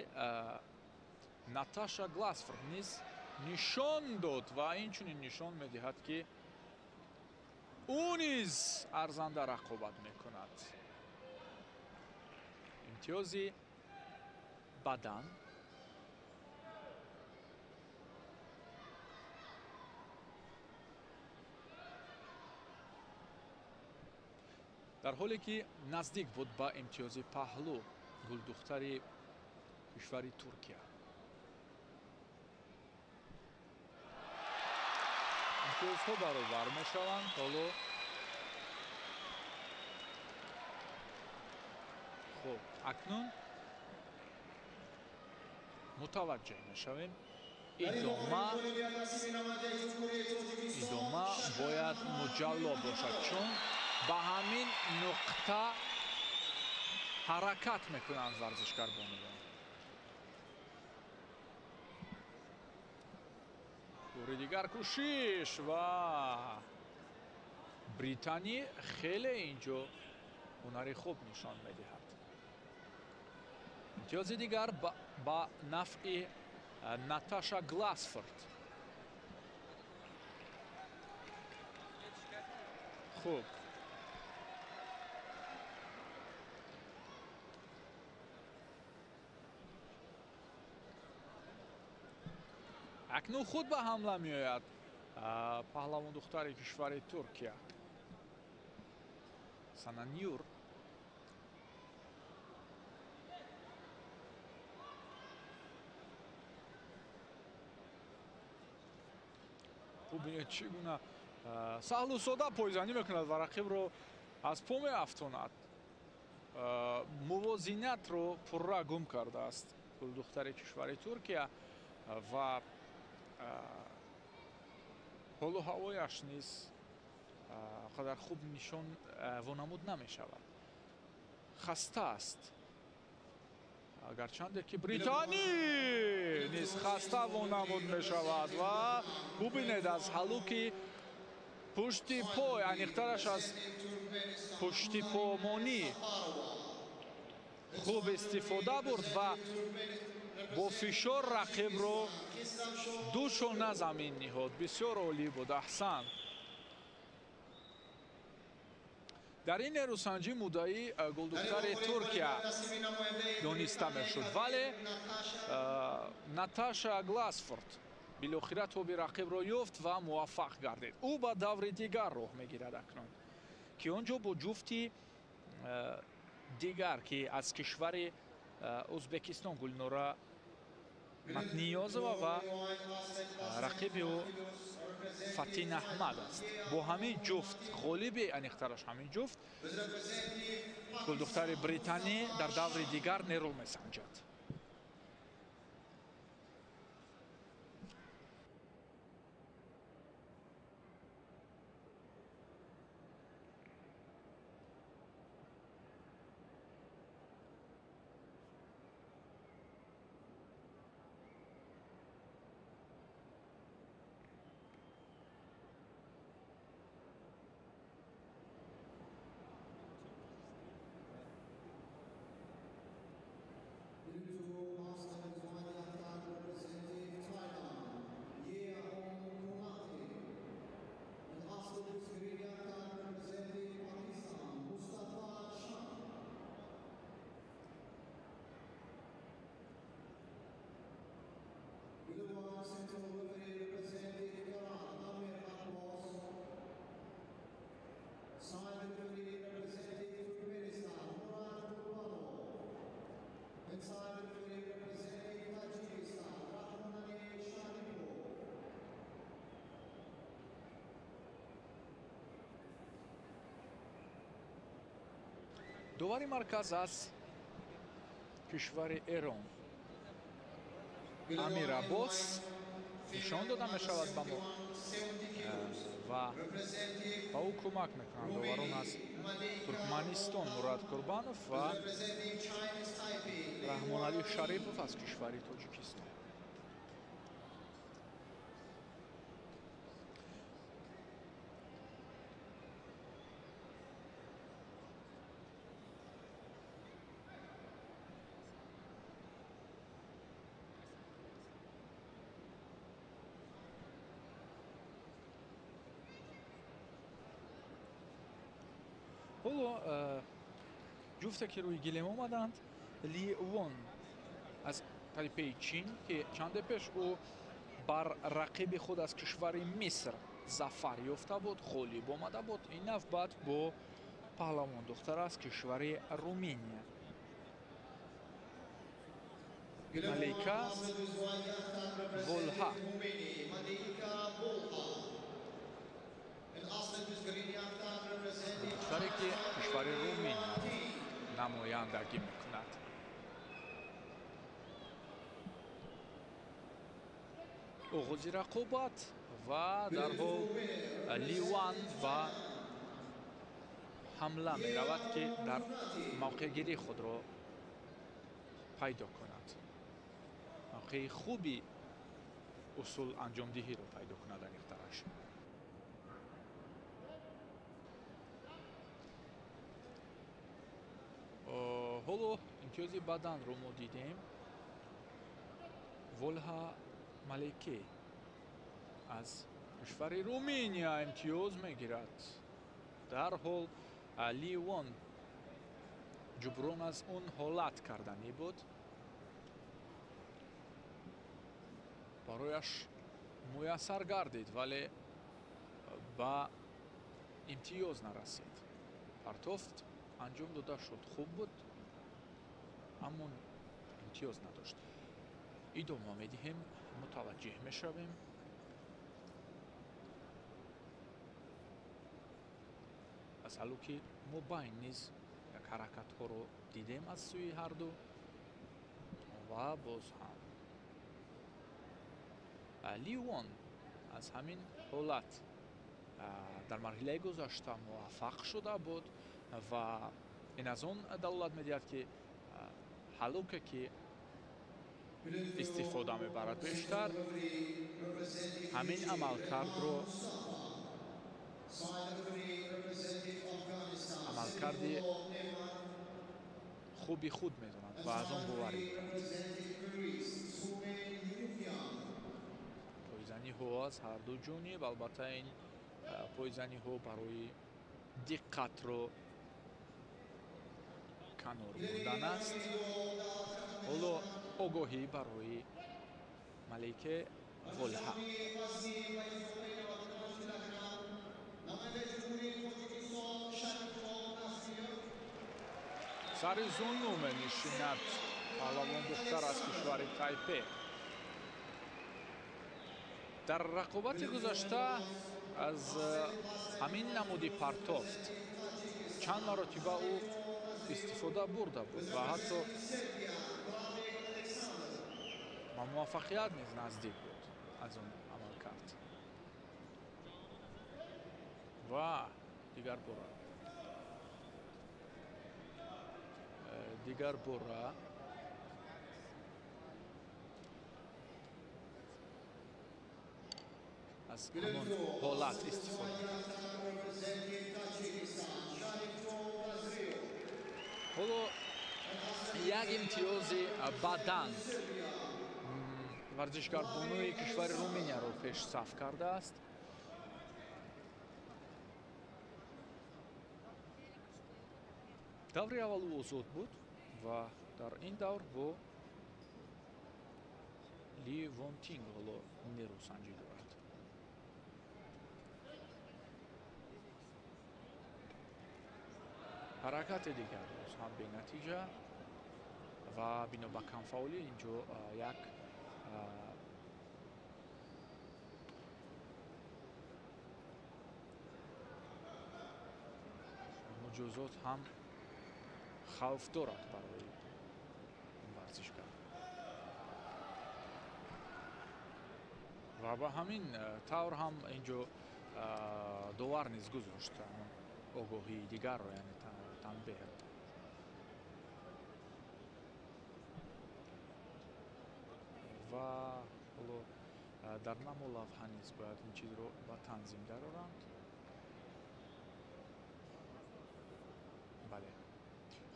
Наташа Гласфорд низ нишон дод ва инчунин нишон медиҳад, ки ӯ низ арзанда рақобат мекунад. Имтиёзи бадан дар ҳоле ки наздик буд ба имтиёзи паҳлӯ гулдухтари кишвари Туркия. Имтиёзҳо баробар мешаванд. Ҳоло хуб, акнун мутаваҷҷеҳ мешавем. Идома бояд муҷалло бошад, чун ба ҳамин нуқта ҳаракат мекунанд варзишгарбонуён. Бори дигар кӯшиш ва Британӣ хеле инҷо ҳунари хуб нишон медиҳад. Имтиёзи дигар ба нафъи Наташа Гласфорд. Хуб, акнун худ ба ҳамла меояд паҳлавондухтари кишвари Туркия Сананюр. Бубинед чӣ гуна саҳлу сода пойзанӣ мекунад ва рақибро аз по меафтонад. Мувозинатро пурра гум кардааст гулдухтари кишвари Туркия ва ҳолу ҳавояш низ қадар хуб нишон вонамуд намешавад. Хаста аст. Агарчанде ки Британӣ низ хаста вонамуд мешавад ва бубинед аз ҳалуки пушти пой, аниқтараш аз пушти помонӣ хуб истифода бурд ва бо фишор рақибро ду шона замин ниҳод. Бисёр олӣ буд, аҳсан. Дар ин нерӯсанҷӣ муддаӣ гулдухтари Туркия дониста мешуд, вале Наташа Гласфорд билохира тоби рақибро ёфт ва муваффақ гардид. Ӯ ба даври дигар роҳ мегирад акнун, ки он ҷо бо ҷуфти дигар, ки аз кишвари Ӯзбекистон Гулнора Матниёзова ва рақиби ӯ Фатин Аҳмад аст. Бо ҳамин ҷуфт, ғолиби аниқтараш ҳамин ҷуфт, гулдухтари Британӣ дар даври дигар нерӯ месанҷад. Довари марказ аз кишвари Эрон Амир Аббос нишон дода мешавад ба мо ва ба ӯ кӯмак мекунанд доварон аз Туркманистон Мурад Курбанов ва Раҳмоналӣ Шарипов аз кишвари Тоҷикистон. Ҳоло ҷуфте ки рӯи гилем омаданд, Ли Вон аз Тайпеи Чин, ки чанде пеш ӯ бар рақиби худ аз кишвари Миср зафар ёфта буд, ғолиб омада буд. Ин навбат бо паҳлавон духтар аз кишвари Руминия Малика Волҳа. Духтаре ки кишвари Руминия намояндагӣ мекунад. Оғози рақобат ва дарҳол Ливан ба ҳамла меравад, ки дар мавқеъгирии худро пайдо кунад, мавқеи хуби усул анҷомдиҳиро пайдо кунад аниқтараш. Ҳоло имтиёзи баданро мо дидем. Волҳа Малике аз кишвари Руминия имтиёз мегирад. Дарҳол Ливон ҷуброн аз он ҳолат карданӣ буд. Барояш муяссар гардид, вале ба имтиёз нарасид. Партофт анҷом дода шуд, хуб буд, аммо имтиёз надошт. Идома медиҳем, мутаваҷҷеҳ мешавем. Аз ҳалуки мобайн низ як ҳаракатҳоро дидем аз сӯи ҳарду ва боз ҳам Ливон аз ҳамин ҳолат дар марҳилаи гузашта муваффақ шуда буд ва ин аз он далолат медиҳад, ки ҳалуке ки истифода мебарад бештар ҳамин амалкардро, амалкарди хуби худ медонад ва аз он боварӣ дорад. Пойзаниҳо аз ҳарду ҷониб, албатта ин пойзаниҳо барои диққатро канор бурдан аст. Ҳоло огоҳӣ барои Малике Волҳа. Сари зуну менишинад паҳлавон духтар аз кишвари Тайпе. Дар рақобати гузашта аз ҳамин намуди партофт чанд маротиба ӯ истифода бурда буд ва ҳатто ба муваффақият низ наздик буд аз он амалкард. Ва дигар бора аз ҳамон ҳолат истифода кард. Ҳоло як имтиёзи бадан варзишгарбонуи кишвари Руминияро пешсаф кардааст. Даври аввал ӯ озод буд ва дар ин давр бо Ли Вонтинг ҳоло нерӯсанҷӣ дорад. Ҳаракати дигар боз ҳам бенатиҷа ва бино ба камфаъолӣ инҷо як муҷозот ҳам Хавф дорад барои варзишгар. Ва ба ҳамин тавр ҳам инҷо довар низ гузошт огоҳии дигарро, яъне танбеҳро. Ва ҳоло дар намо лавҳа низ бояд ин чизро ба танзим дароранд. Бале,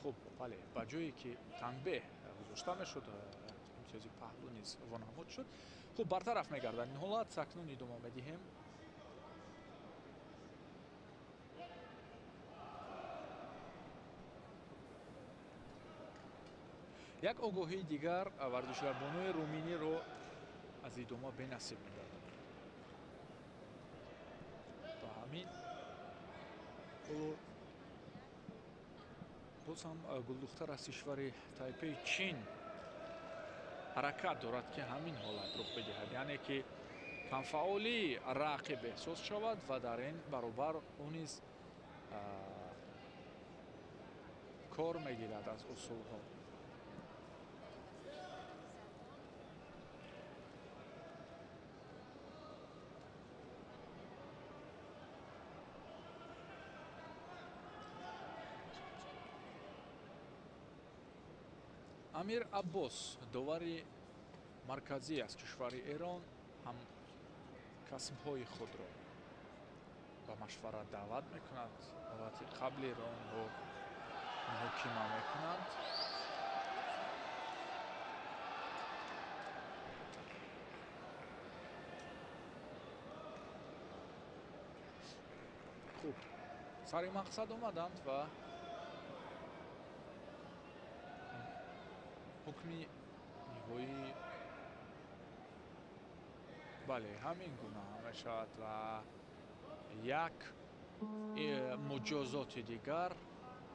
хуб, бале, ба ҷое ки танбеҳ гузошта мешуд, имтиёзи паҳлӯ низ вонамуд шуд. Хуб, бартараф мегардад ин ҳолат. Акнун идома медиҳем. Як огоҳии дигар варзишгарбонои руминиро аз идома бенасиб мегардад. Ба ҳамин ҳоло боз ҳам гулдухтар аз кишвари Тайпеи Чин ҳаракат дорад, ки ҳамин ҳолат рух бидиҳад, яъне ки камфаъолии рақиб эҳсос шавад ва дар ин баробар ӯ низ кор мегирад аз усулҳо. Амир Аббос, довари марказӣ аз кишвари Эрон, ҳам касбҳои худро ба машварат даъват мекунад. Ҳолати қаблиро онҳо муҳокима мекунанд. Хуб, сари мақсад омаданд ва ҳукми ниҳоӣ, бале, ҳамин гуна мешавад ва як муҷозоти дигар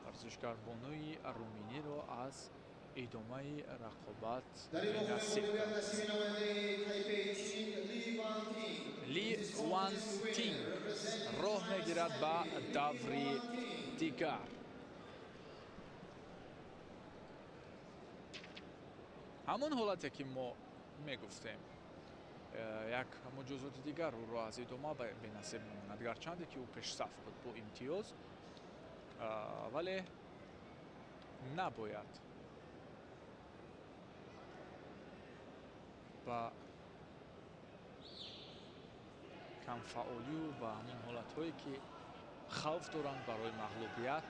варзишгарбонуи руминиро аз идомаи рақобат бенасиб кард. Ли Ван Тинг роҳ мегирад ба даври дигар. Ҳамон ҳолате ки мо мегуфтем, як муҷозоти дигар ӯро аз идома бенасиб мемонад, гарчанде ки ӯ пешсаф буд бо имтиёз, вале набояд ба камфаъолию ба ҳамон ҳолатҳое ки хавф доранд барои мағлубият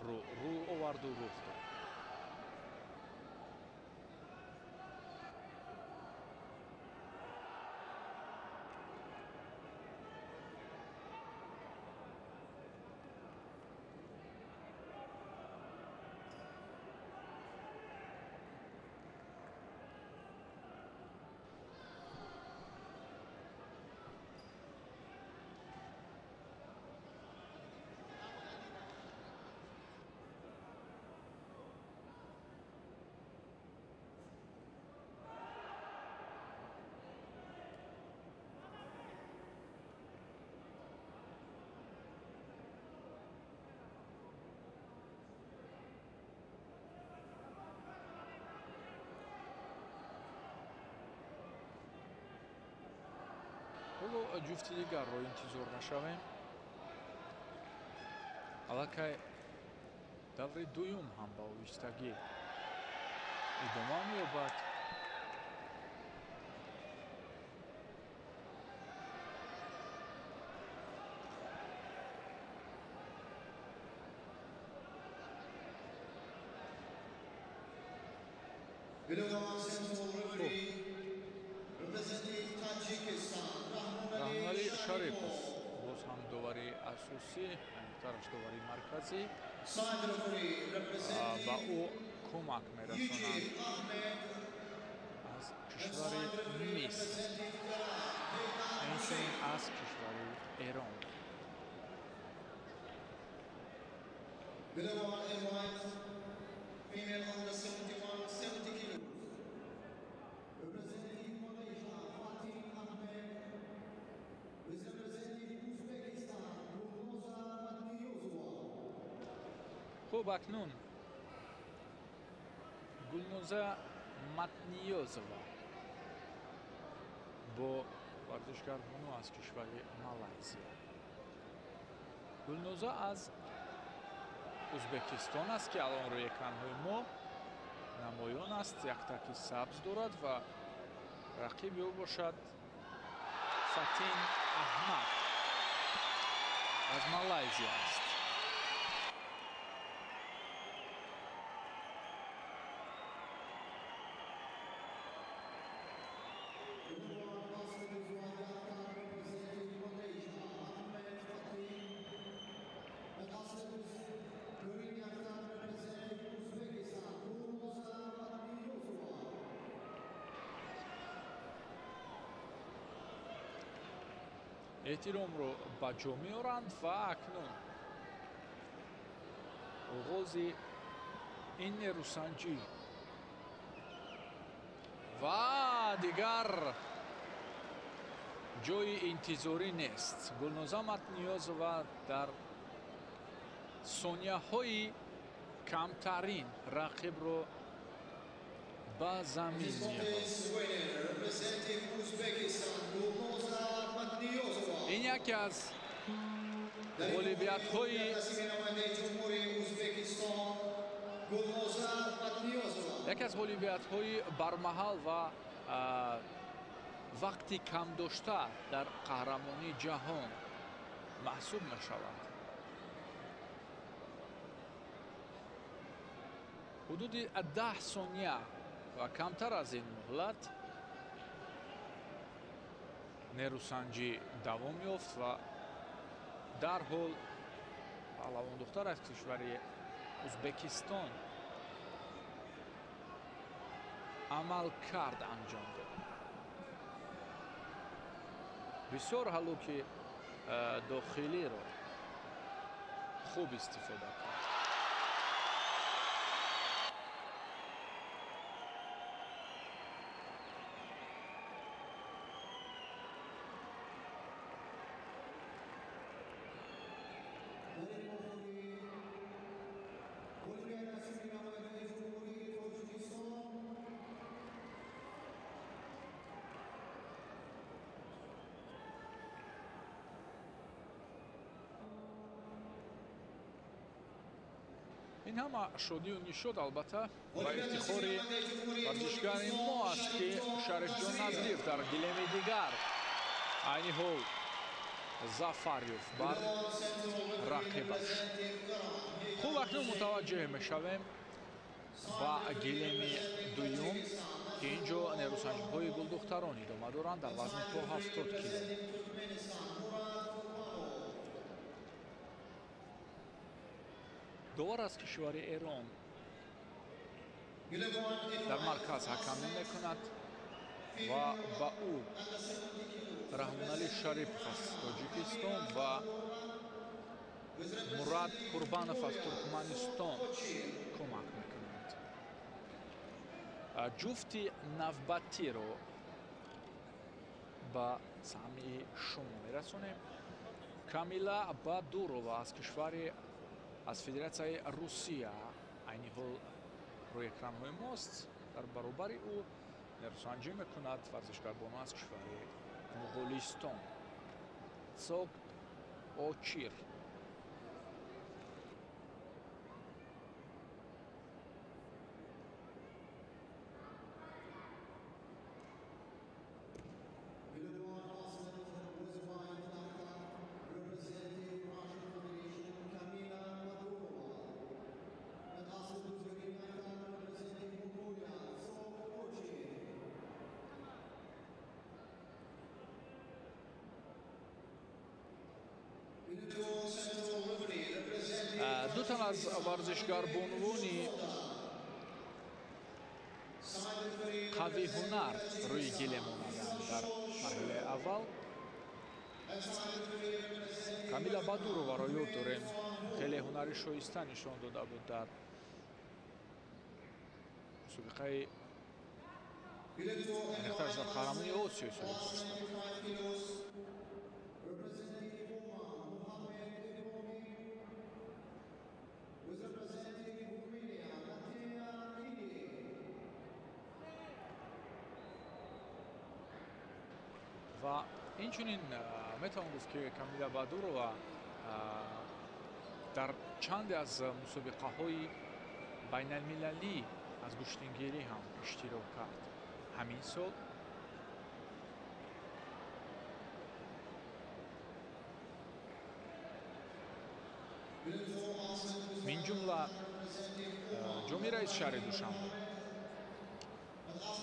рӯ оварду рух дод. Ҳоло ҷуфти дигарро интизор нашавем. Аллакай даври дуюм ҳам ба оҳистагӣ идома меёбад. Раҳмонали Шарипов боз ҳам довари асосӣ, аниқтараш довари марказӣ, ба ӯ кӯмак мерасонанд аз кишвари Миср, инчунин аз кишвари Эрон. Хуб, акнун Гулноза Матниёзова бо варзишгарбону аз кишвари Малайзия. Гулноза аз Узбекистон аст, ки алон рӯи экранҳои мо намоён аст. Як таки сабз дорад ва рақиби ӯ бошад Фатин Аҳмад аз Малайзия аст. Эҳтиромро ба ҷо меоранд ва акнун оғози ин нерӯсанҷӣ ва дигар ҷои интизорӣ нест. Гулноза Матниёзова дар сонияҳои камтарин рақибро ба замин меорад. Ин яке аз ғолибиятҳои бармаҳал ва вақти кам дошта дар қаҳрамонии ҷаҳон маҳсуб мешавад. Ҳудуди 10 сония ва камтар аз ин муҳлат нерӯсанҷӣ давом ёфт ва дарҳол паҳлавондухтар аз кишвари Узбекистон амалкард анҷом дод. Бисёр ҳалуки дохилиро хуб истифода кард. Ин ҳама шодию нишод албатта ба ифтихори варзишгари мо аст, ки Шарифҷон Назриев дар гилеми дигар айни ҳол зафар ёфт бар рақибаш. Хуб, акнун мутаваҷҷеҳ мешавем ба гилеми дуюм, ки ин ҷо нерӯсанҷиҳои гулдухтарон идома доранд дар вазни то 70 кило. Довар аз кишвари Эрон дар марказ ҳакамӣ мекунад ва ба ӯ Раҳмонали Шарипов аз Тоҷикистон ва Мурад Қурбанов аз Туркманистон кӯмак мекунанд. Ҷуфти навбатиро ба самъи шумо мерасонем. Камила Бадурова аз кишвари аз Федератсияи Русия айни ҳол рӯи экранҳои мост. Дар баробари ӯ нерӯсанҷӣ мекунад варзишгарбону аз кишвари Муғулистон Цок Очир. Ду тан аз варзишгарбонувони қавиҳунар рӯи гилем омаданд дар марҳилаи аввал. Камила Бадуроваро ёд дорем, хеле ҳунари шоиста нишон дода буд дар мусобиқаи дар қаҳрамонии Осиёи соли гузашта. Ва инчунин метавон гуфт, ки Камила Бадурова дар чанде аз мусобиқаҳои байналмилалӣ аз гӯштингирӣ ҳам иштирок кард. Ҳамин сол мин ҷумла ҷоми раиси шаҳри Душанбе,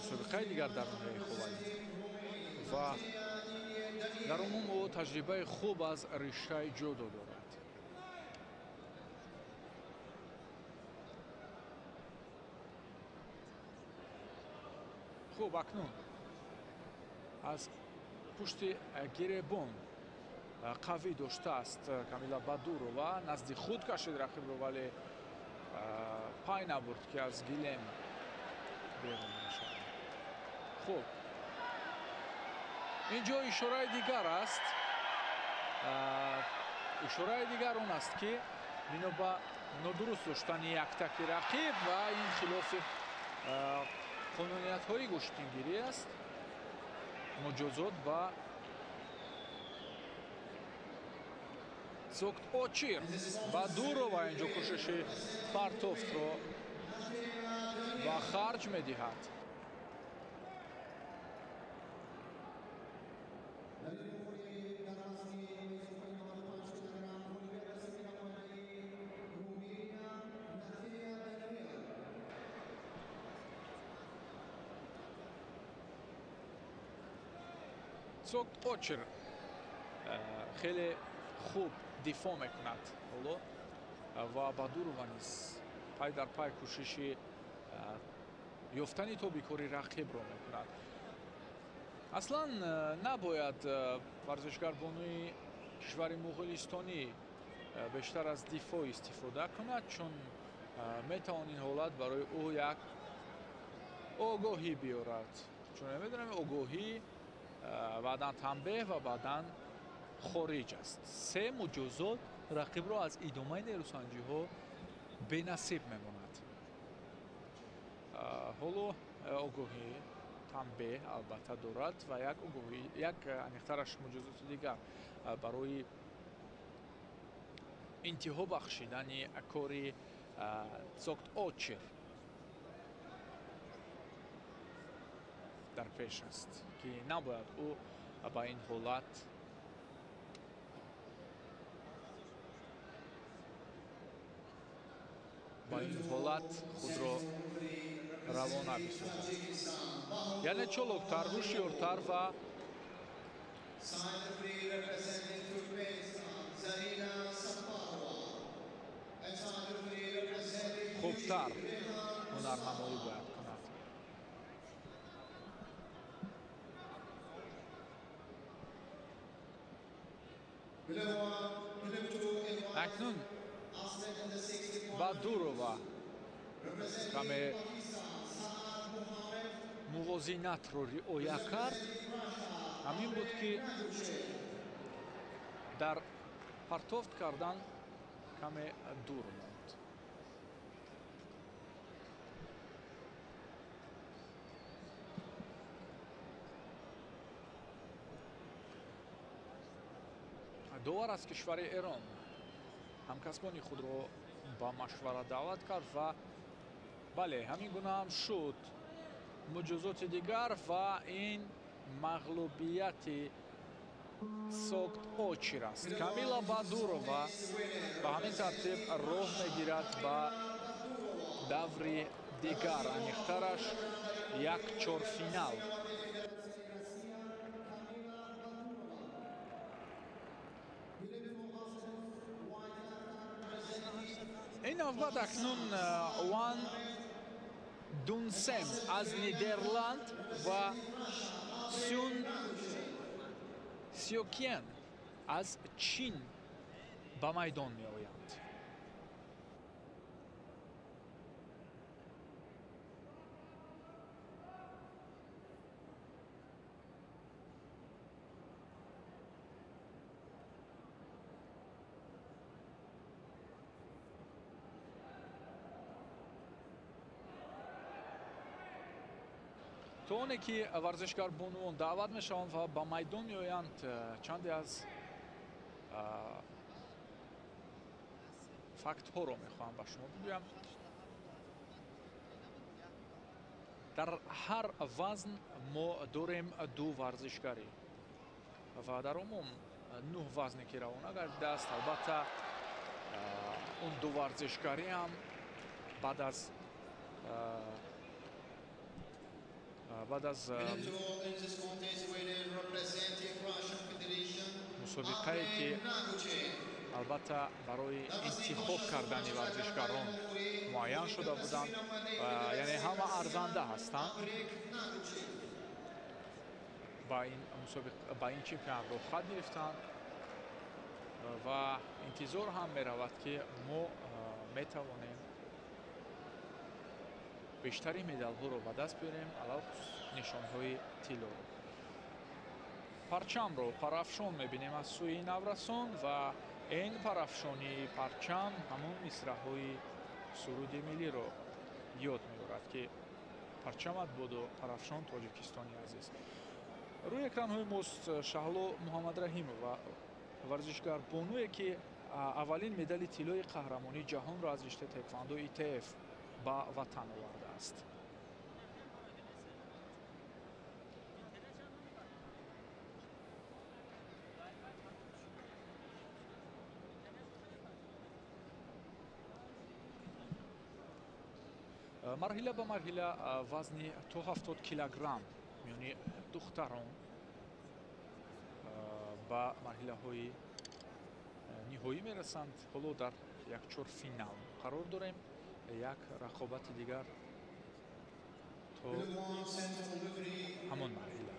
мусобиқаи дигар дар ноҳияи Ховалинг ва дар умум ӯ таҷрибаи хуб аз риштаи ҷудо дорад. Хуб, акнун аз пушти гиребон қавӣ доштааст Камила Бадурова, назди худ кашид рақибро, вале пай набурд, ки аз гилем берун мешавад. Хуб, инҷо ишораи дигар аст. Ишораи дигар он аст, ки бино ба нодуруст доштани яктаки рақиб ва ин хилофи қонуниятҳои гӯштингирӣ аст, муҷозот ба Сокт Очир. Бадурова инҷо кӯшиши партофтро ба харҷ медиҳад. Сокт Очир хеле хуб дифоъ мекунад ҳоло ва Бадурова низ пай дар пай кӯшиши ёфтани тобикори рақибро мекунад. Аслан набояд варзишгарбонуи кишвари муғулистонӣ бештар аз дифоъ истифода кунад, чун метавон ин ҳолат барои ӯ як огоҳӣ биёрад. Чун намедонам, огоҳӣ баъдан танбеҳ ва баъдан хориҷ аст. Се муҷозот рақибро аз идомаи нерӯсанҷиҳо бенасиб мемонад. Ҳоло огоҳӣ, танбеҳ албатта дорад ва як огоҳӣ, як аниқтараш муҷозоти дигар барои интиҳо бахшидани кори Сокт Очир дар пеш аст, ки набояд ӯ ба ин ҳолат худро равона бисозад. Яъне чолоктар, ҳушёртар ва хубтар ҳунарнамоӣ бояд кунад. Акнун Бадурова каме мувозинатро риоя кард. Ҳамин буд, ки дар партофт кардан каме дур монд. Довар аз кишвари Эрон ҳамкасбони худро ба машвара даъват кард ва бале, ҳамин гуна ҳам шуд. Муҷозоти дигар ва ин мағлубияти Сокт Очир аст. Камила Бадурова ба ҳамин тартиб роҳ мегирад ба даври дигар, аниқтараш як чорфинал. Ин навбат акнун Ван Дунсем аз Нидерланд ва Сюн Сиокян аз Чин ба майдон меоянд. То То оне ки варзишгар бонувон даъват мешаванд ва ба майдон меоянд, чанде аз фактҳоро мехоҳам ба шумо бигӯям. Дар ҳар вазн мо дорем ду варзишгарӣ ва дар умум 9 вазне ки равона гардидааст. Албатта он ду варзишгарӣ ҳам баъд аз мусобиқае ки албатта барои интихоб кардани варзишгарон муайян шуда буданд, яъне ҳама арзанда ҳастанд, ба ин чемпионат рухсат гирифтанд ва интизор ҳам меравад ки мо метавонем бештари медалҳоро ба даст биёрем, алалхусус нишонҳои тиллоро. Парчамро парафшон мебинем аз сӯи наврасон ва ин парафшонии парчам ҳамон мисраҳои суруди миллиро ёд меорад ки парчамат боду парафшон Тоҷикистони азиз. Рӯи экранҳои мост Шаҳло Муҳаммадраҳимова, варзишгар бонуе ки аввалин медали тиллои қаҳрамонии ҷаҳонро аз риштаи таеквондо ИТФ ба ватан овардааст. Марҳила ба марҳила вазни то 70 килограмм миёни духтарон ба марҳилаҳои ниҳоӣ мерасанд. Ҳоло дар якчор финал қарор дорем. Як рақобати дигар то ҳамон марҳила.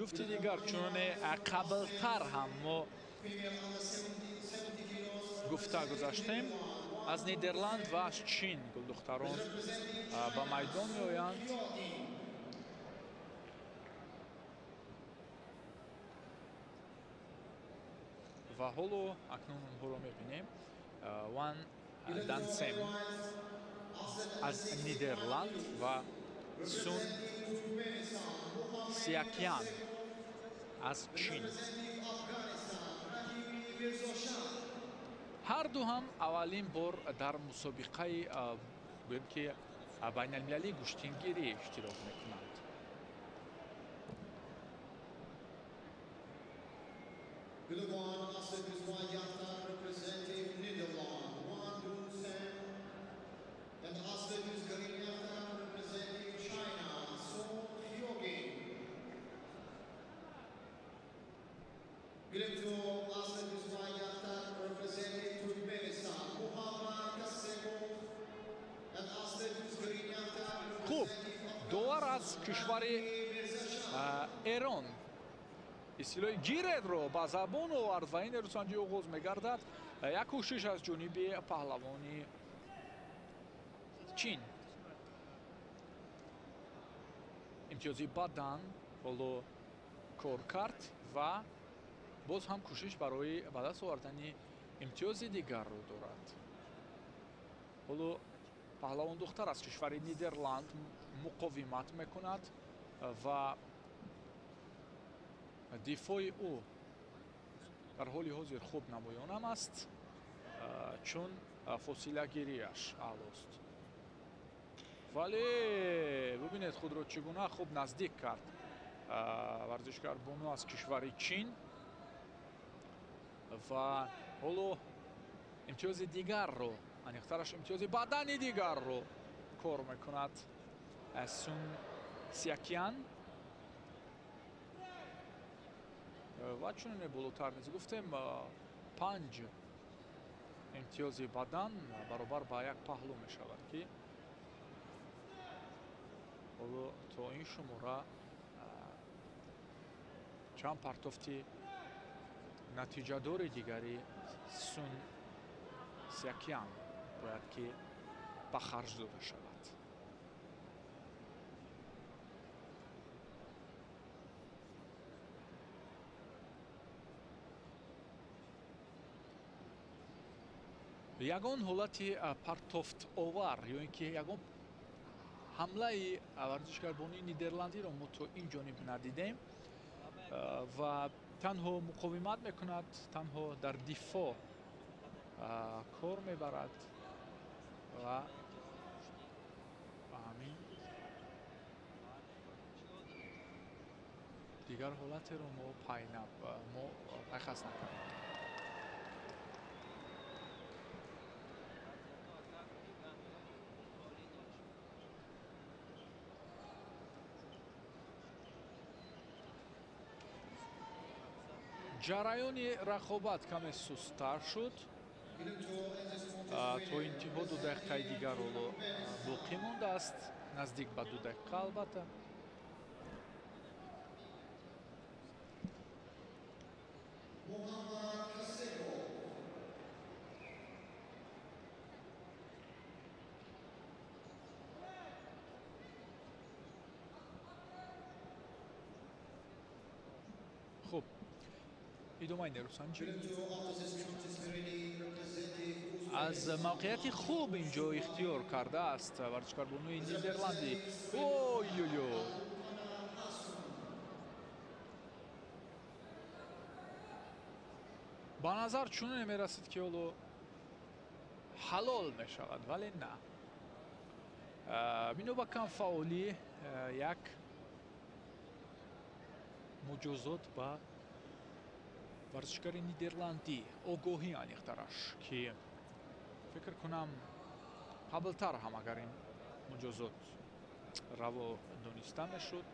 Ҷуфти дигар чуноне қаблтар ҳам мо гуфта гузаштем, аз Нидерланд ва аз Чин гулдухтарон ба майдон меоянд. Ва ҳоло акнун онҳоро мебинем. Ван Дансем аз Нидерланд ва Сун Сиакян аз Чин. Ҳар ду ҳам аввалин бор дар мусобиқаи гӯем ки байналмилалии гӯштингирӣ иштирок мекунанд. Хуб, довар аз кишвари Эрон истилоҳи гиредро ба забон овард ва ин эрусанҷӣ оғоз мегардад. Як кӯшиш аз ҷониби паҳлавони Чин. Имтиёзи бадан ҳоло кор кард ва боз ҳам кӯшиш барои ба даст овардани имтиёзи дигарро дорад. Ҳоло паҳлавон духтар аз кишвари Нидерланд муқовимат мекунад ва дифои ӯ дар ҳоли ҳозир хуб намоёнам аст, чун фосилагириаш аълост. Вале бубинед худро чӣ гуна хуб наздик кард варзишгар бону аз кишвари Чин ва ҳоло имтиёзи дигарро, аниқтараш имтиёзи бадани дигарро кор мекунад. Сун Сиакян. Ва чуноне болотар низ гуфтем, 5 имтиёзи бадан баробар ба як паҳлӯ мешавад, ки ҳоло то ин шумора чанд партофти натиҷадори дигари Сун Сиакян бояд ки ба харҷ дода шавад. Ягон ҳолати партофтовар ё ин ки ягон ҳамлаи варзишгарбонии нидерландиро мо то ин ҷониб надидем ва танҳо муқовимат мекунад, танҳо дар дифоъ кор мебарад ва ба ҳамин дигар ҳолатеро мо пайхас накардем. Ҷараёни рақобат каме сусттар шуд. То интиҳо 2 дақиқаи дигар ҳоло боқӣ мондааст, наздик ба 2 дақиқа албатта. Хуб, идомаи нерӯсанҷӣ аз мавқеияти хуб инҷо ихтиёр кардааст варзишкарбонуи нидерландӣ. Ой-ой-ой! Ба назар чуноне мерасид, ки ҳоло ҳалол мешавад, вале на. Бино ба камфаъолӣ як муҷозот ба варзишгари нидерландӣ, огоҳӣ аниқтараш, ки фикр кунам қаблтар ҳам агар ин муҷозот раво дониста мешуд,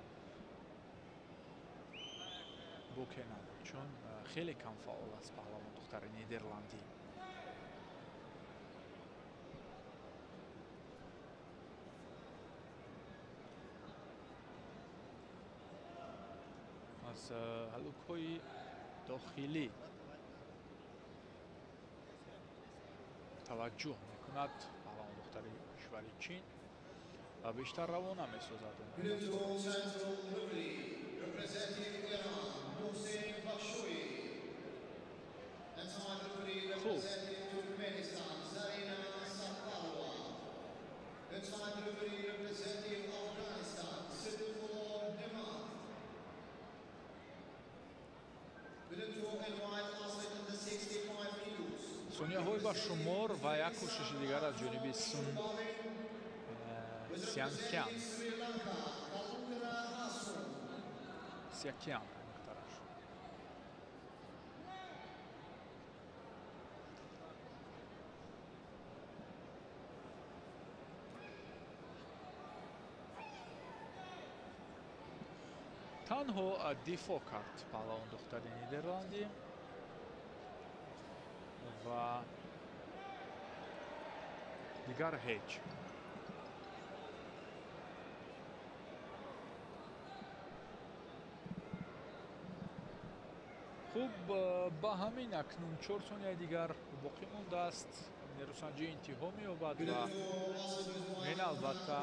боке набуд, чун хеле камфаъол аст паҳлавон духтари нидерландӣ. Аз ҳалукҳои дохилӣ таваҷҷӯҳ мекунад паҳлавон духтари кишвари Чин ва бештар равона месозад. Хуб, сонияҳои ба шумор ва як кӯшиши дигар аз ҷониби Сун Сианкян. Сиакян аниқтараш. Танҳо дифоъ кард паҳлавон духтари нидерландӣ ва дигар ҳеҷ. Хуб, ба ҳамин акнун 4 сонияи дигар боқӣ мондааст. Нерӯсанҷӣ интиҳо меёбад ва ин албатта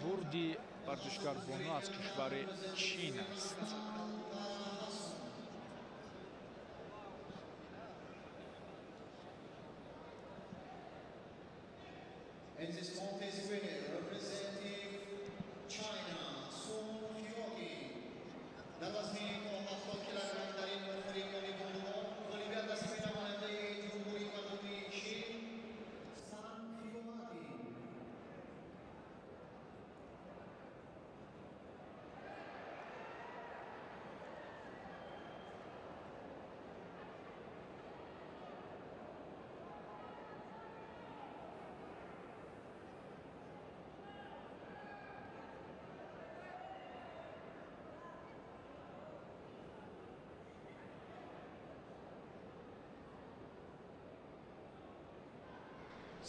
бурди варзишгарбону аз кишвари Чин аст. And this contest winner, representing China, Sun Hyoki. در وزن 70 کیلوگرم در این مرحله بانوان غالبیت نصیب نماینده جمهوری مردمی چین سان هیوماتی.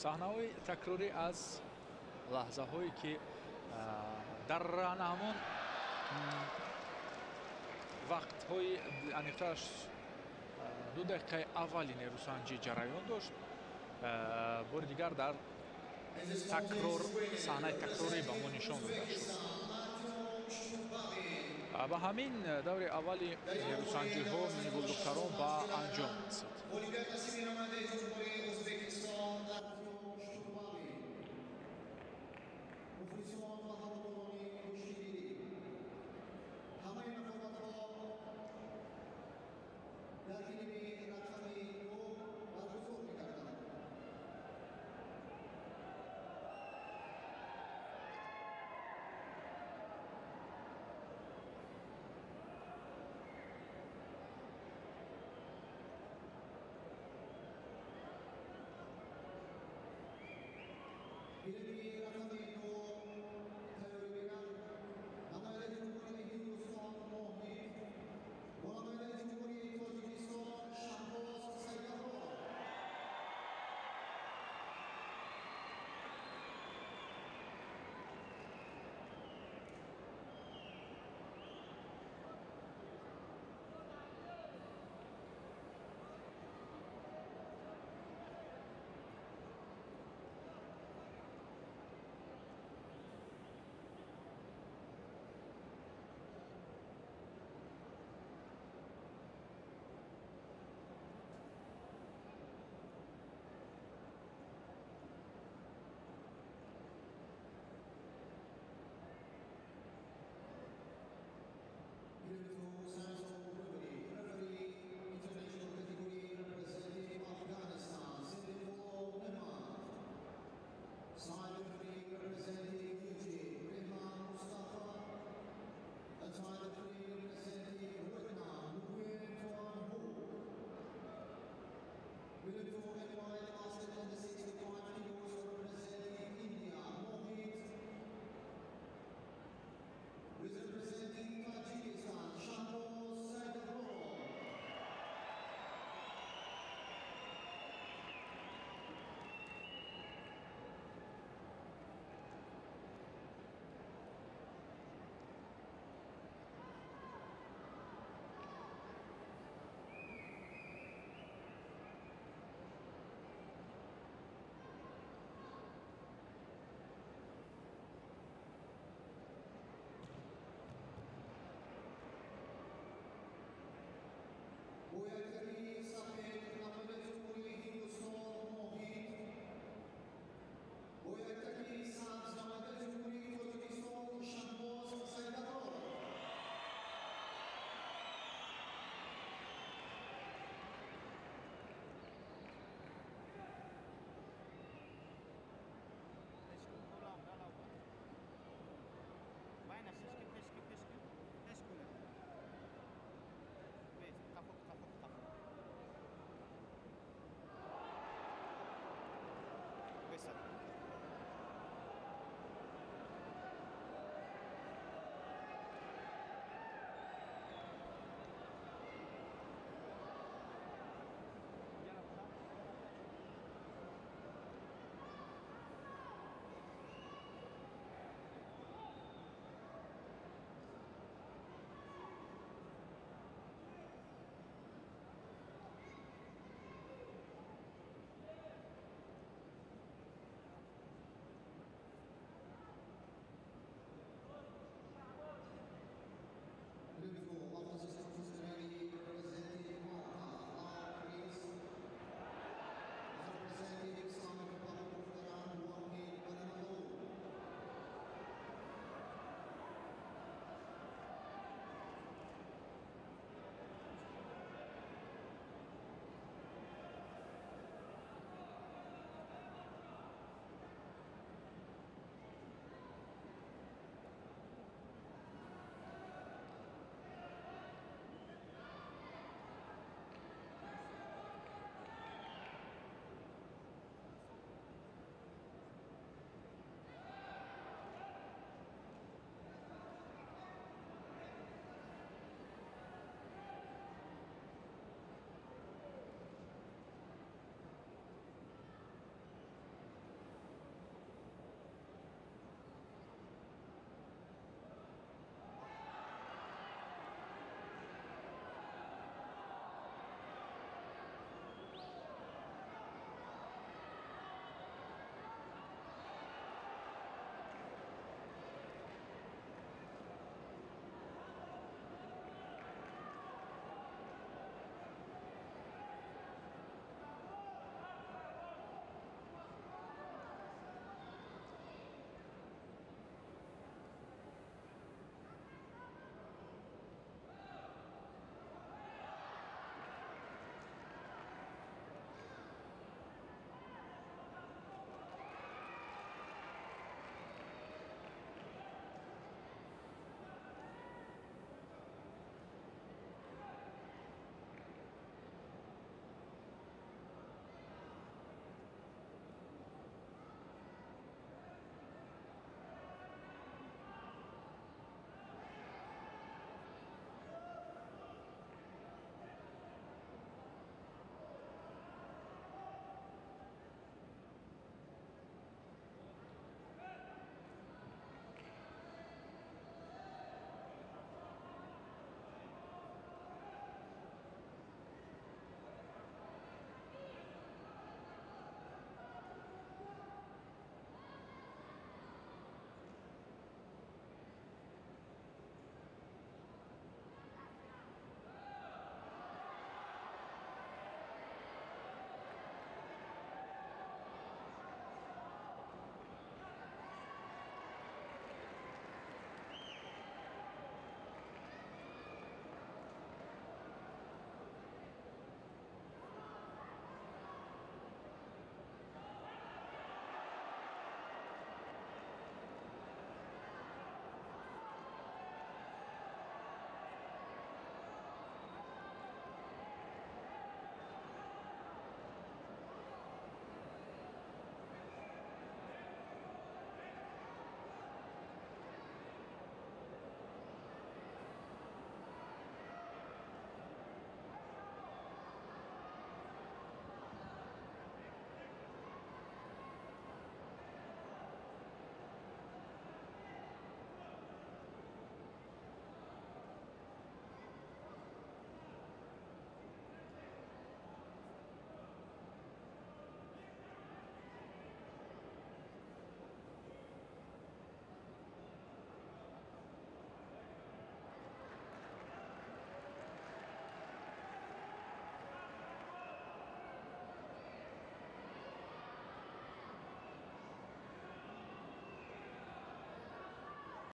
Саҳнаҳои такрорӣ аз лаҳзаҳое ки дар ҳамон вақтҳои аниқтараш 2 дақиқаи аввали нерӯсанҷӣ ҷараён дошт, бори дигар дар такрор саҳнаи такрорӣ ба мо нишон дода шуд. Ба ҳамин даври аввали нерӯсанҷиҳо минигулдухтарон ба анҷом расид.